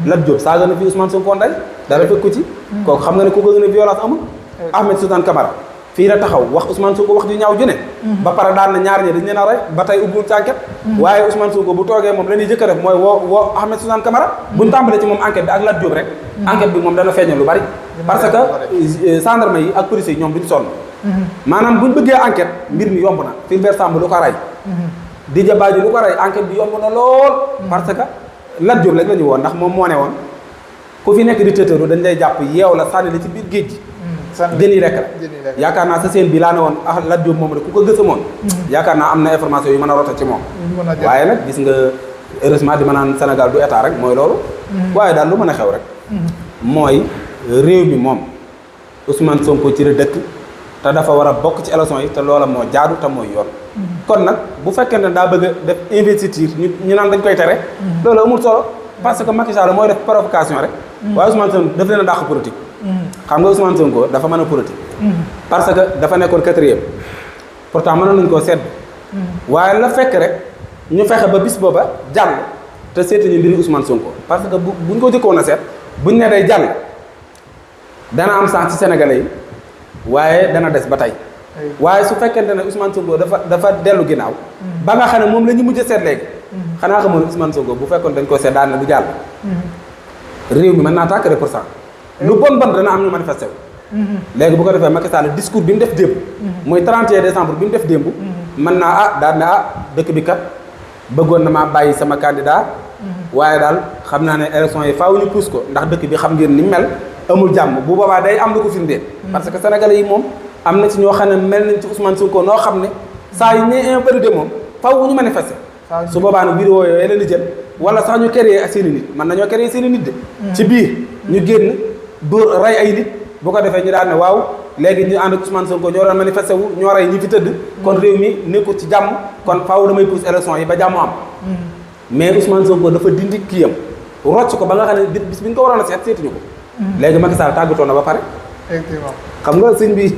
Lat Diop saaga na fi Ousmane Sonko nday dara fekk ko ci. kooku xam nga ne ku ko gën a violence amul. Ahmed Suzanne Camara fii la taxaw wax Ousmane Sonko wax ju ñaaw ju ne. ba pare daan na ñaar ñi dañ leen a rey ba tey ubbiwul ci enquête. waaye Ousmane Sonko bu toogee moom la ñuy jëkk a def mooy woo Ahmed Suzanne Camara. buñ tàmbalee ci moom enquête bi ak Lat Diop rek. enquête bi moom dana feeñal lu bari. parce que gendarme yi ak police yi ñoom duñ sonn. maanaam buñ bëggee enquête mbir mi yomb na Fulbert Sambou lu ko rey. Didier Badji lu ko rey enquête bi yomb na lool. parce que Lat Diop rek la ñu woon ndax moom moo ne woon ku fi nekk di tëtëru dañ lay jàpp yeew la sànni la ci biir géej gi. jën yi rek la yaakaar naa sa seen bi laa ne woon Lat Diop moom rek ku ko gësamoon. yaakaar naa am na information yu mën a rota ci moom. waaye nag gis nga heureusement di ma naan Sénégal du état rek mooy loolu. waaye daal lu mën a xew rek. mooy réew mi moom Ousmane Sonko ci la dëkk te dafa war a bokk ci élection yi te loola moo jaadu te mooy yoon. kon nag bu fekkee ne daa bëgg a def investiture ñu naan dañ koy tere. loolu amul solo parce que Macky Sall mooy def provocation rek. waaye Ousmane Sonko daf leen a dàq politique. xam nga Ousmane Sonko dafa mën a politique. parce que dafa nekkoon 4e pourtant mënoon nañu koo sedd. waaye la fekk rek ñu fexe ba bis booba jàll te seetu ñu mbiri Ousmane Sonko parce que buñ ko jëkkoon a seet buñ ne day jàll dana am sens ci Sénégalais yi waaye dana des ba tey. waaye su fekkente ne Ousmane Sonko dafa dellu ginnaaw. ba nga xam ne moom la ñu mujj a seet léegi xanaa xamoon Ousmane Sonko bu fekkoon dañ ko seet daan na du jàll réew mi mën naa tàkk pour cent lu bon dana am ñu manifesté wu léegi bu ko defee Macky Sall discours bi mu def démb mooy 31 décembre bi mu def démb mën naa daal ne dëkk bi kat bëggoon na maa bàyyi sama candidat waaye daal xam naa ne élection yi faaw ñu pousse ko ndax dëkk bi xam ngeen ni mel amul jàmm bu boobaa day am lu ko firndeel parce que sénégalais yi moom am na ci ñoo xam ne mel nañ ci Ousmane Sonko noo xam ne saa yu ñee invalidé moom faaw ñu manifester su boobaa nag vidéo yooyu leen di jël wala sax ñu créer seen i nit mën nañoo créer seen i nit de ci biir ñu génn dóor rey ay nit bu ko defee ñu daan ne waaw léegi ñu ànd ak Ousmane Sonko ñoo doon manifesté wu ñoo rey ñi fi tëdd kon réew mi nekkul ci jàmm kon faaw damay pousse élection yi ba jàmm am mais Ousmane Sonko dafa dindi kiyam rocc ko ba nga xam ne bis bi ñu ko waroon a seet seetuñu ko léegi Macky Sall tàggatoo na ba pare effectivement xam nga sëñ bi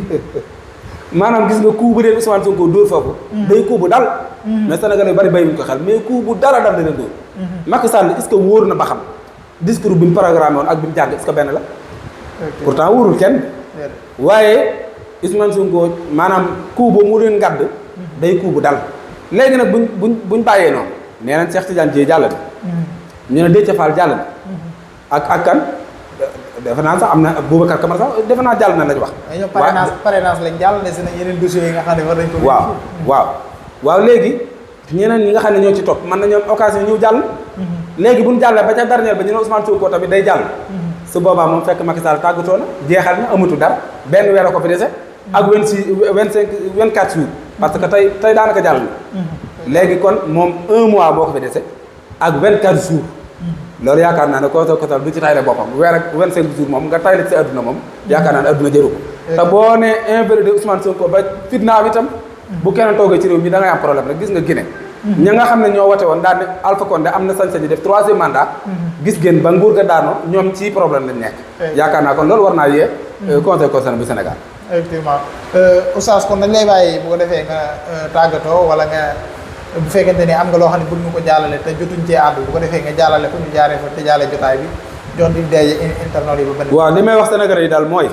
maanaam gis nga coup bu leen Ousmane Sonko dóor foofu day coup bu dal mais Sénégalais yu bari bàyyiwuñ ko xel mais coup bu dara dal dana dóor Macky Sall est-ce que wóor na ba xam discours bi mu programmé woon ak bi mu jàng est-ce que benn la pourtant wóorul kenn waaye Ousmane Sonko maanaam coup boobu mu leen ngadd day coup bu dal léegi nag buñ bàyyee noonu nee nañ Cheikh Tidiane Dièye jàll na ñu ne Déthié Fall jàll na ak kan defe naa sax am na Boubacar Camara sax defe naa jàll na lañ wax parrainage lañ jàll ne si na yeneen dossiers yi nga xam ne war nañ ko waaw léegi ñeneen ñi nga xam ne ñoo ci topp mën nañoo am occasion ñëw jàll léegi buñ jàllee ba ca dernier ba ñu ne Ousmane Sonko tamit day jàll su boobaa moom fekk Macky Sall tàggatoo na jeexal na amatu dara benn weer a ko fi dese ak 24 jours parce que tey daanaka jàll na léegi kon moom 1 mois boo ko fi dese ak 24 jours loolu yaakaar naa ne kotal du ci tayle boppam weer ak 25 jours moom nga tayle ci adduna moom yaakaar naa ne adduna jëru ko te boo ne invalidé Ousmane Sonko ba fitnaa itam bu keneen toogee ci réew mi da ngay am problème rek gis nga Guinée ña nga xam ne ñoo wote woon daan ne Alpha Condé am na sañ-sañ def 3e mandat gis ngeen ba nguur ga daanoo ñoom ci problème lañ nekk yaakaar naa kon loolu war naa yee conseil constitutionnel bu Sénégal effectivement Oustaz kon dañ lay bàyyi bu ko defee nga tàggatoo wala nga bu fekkente ni am nga loo xam ne bëgg ñu ko jàllale te jotuñ cee àddu bu ko defee nga jàllale ko ñu jaaree fa te jaale jotaay bi jox di daje internet yi ba benn waaw li may wax Sénégalais yi daal mooy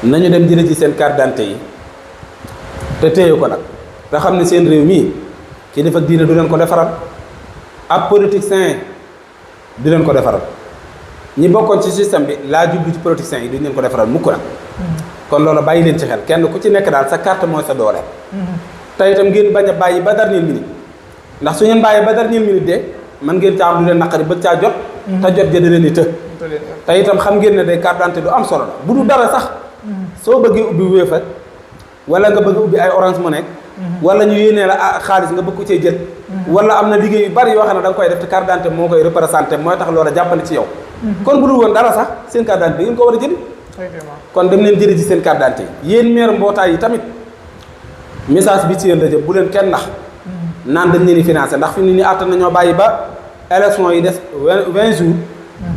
nañu dem jële ci seen carte d'identité yi te téye ko nag te xam ne seen réew mii kilifa diine du leen ko defaral ab politicien du leen ko defaral ñi bokkoon ci système bi laa jublu ci politiciens yi duñ leen ko defaral mukk nag kon loolu bàyyi leen ci xel kenn ku ci nekk daal sa carte mooy sa doole te itam ngeen bañ a bàyyi ba dernière minute ndax su ngeen bàyyi ba dernière minute de mën ngeen caa am lu leen naqari bëgg caa jot te jot ja da leen di të te itam xam ngeen ne day carte d'identité du am solo la bu du dara sax soo bëggee ubbi Wave ak wala nga bëgg ubbi ay Orange Money wala ñu yéenee la xaalis nga bëgg ko cee jël wala am na liggéey yu bari yoo xam ne da nga koy def te carte d'identité moo koy représenté mooy tax loola jàppale ci yow kon bu dul woon dara sax seen carte d'identité ngeen ko war a jëli kon dem leen jëli ci seen carte d'identité yéen maire mbootaay yi tamit message bi ci yéen la jëm bu leen kenn nax naan dañ leen di financé ndax fi mu ne nii àttan nañoo bàyyi ba élection yi des 20 jours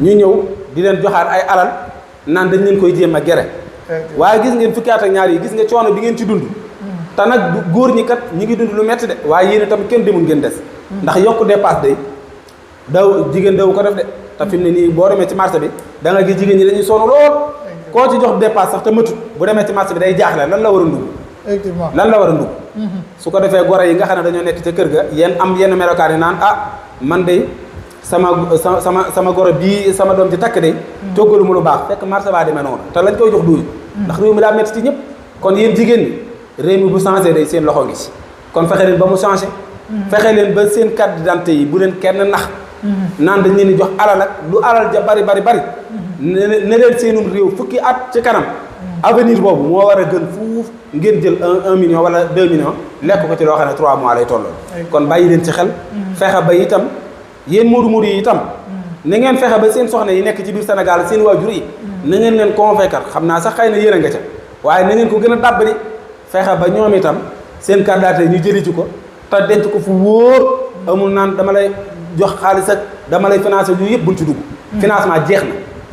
ñu ñëw di leen joxaat ay alal naan dañ leen koy jéem a gere waaye gis ngeen fukki at ak ñaar yi gis nga coono bi ngeen ci dund te nag góor ñi kat ñi ngi dund lu metti de waaye yéen tamit kenn demul ngeen des ndax yokk dépasse day daw jigéen daw ko def de te fi mu ne nii boo demee ci marché bi da nga gis jigéen ñi dañuy sonn lool koo ci jox dépasse sax te matut bu demee ci marché bi day jaaxle lan la war a ndugg effectivement lan la war a ndugg su ko defee gore yi nga xam ne dañoo nekk ca kër ga yéen am yenn melokaan yi naan man de sama goro bii sama doom ci takk de toggalu ma lu baax fekk marché baa demee noonu te lañ koy jox duy ndax réew mi daa metti ci ñëpp kon yéen jigéen ñi réew mi bu changé day seen loxo ngi ci kon fexe leen ba mu changé fexe leen ba seen carte d'identité yi bu leen kenn nax naan dañ leen di jox alal ak lu alal ja bari ne leen seenum réew fukki at ci kanam avenir boobu moo war a gën fuuf ngeen jël 1 million wala 2 millions lekk ko ci loo xam ne 3 mois lay tolloon kon bàyyi leen ci xel fexe ba itam yéen moodu yi itam na ngeen fexe ba seen soxna yi nekk ci biir Sénégal seen waajur yi na ngeen leen convaincre xam naa sax xëy na yéen a nga ca waaye na ngeen ko gën a dàbbali fexe ba ñoom itam seen carte d'identité ñu jëli ci ko te denc ko fu wóor amul naan dama lay jox xaalis ak dama lay financé yu yëpp buñ ci dugg financement jeex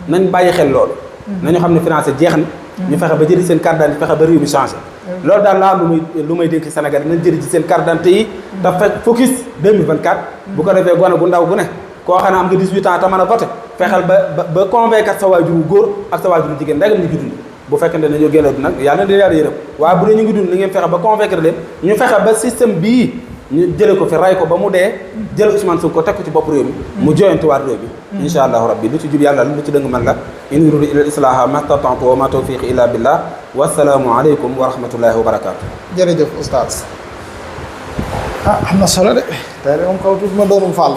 na nañ bàyyi xel loolu nañu xam ne financé jeex na ñu fexe ba jëli seen carte d'identité fexe ba réew mi changé loolu daal laa lu may dénk Sénégal nañ jëli ci seen carte d'identité yi te fekk focus 2024 bu ko defee gone gu ndaw gu ne koo xam ne am nga 18 ans te mën a voté fexeel ba convaincre sa waajuru góor ak sa waajuru jigéen ndegam ñu ngi dund bu fekkente ne ñoo génn nag yàlla na yàlla yërëm waaye bu dee ñu ngi dund li ngeen fexe ba convaincre leen ñu fexe ba système bii ñu jële ko fi ray ko ba mu dee jël Ousmane Sonko teg ko ci bopp réew mi mu joyantuwaat réew mi insha allahu rabbi lu ci jub yàlla lu ci dëng man la in uridu ila islaha mastata'tu wa ma tawfiqi illa billah wassalaamu aleykum wa rahmatullahi wa barakatuh jërëjëf oustaz am na solo de tey de moom kaw tuuti ma doonum fàll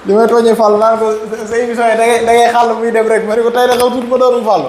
li may tooñee fàll naan ko sa émission yi da ngay xàll muy dem rek ma ne ko tey de kaw tuuti ma doonum fàll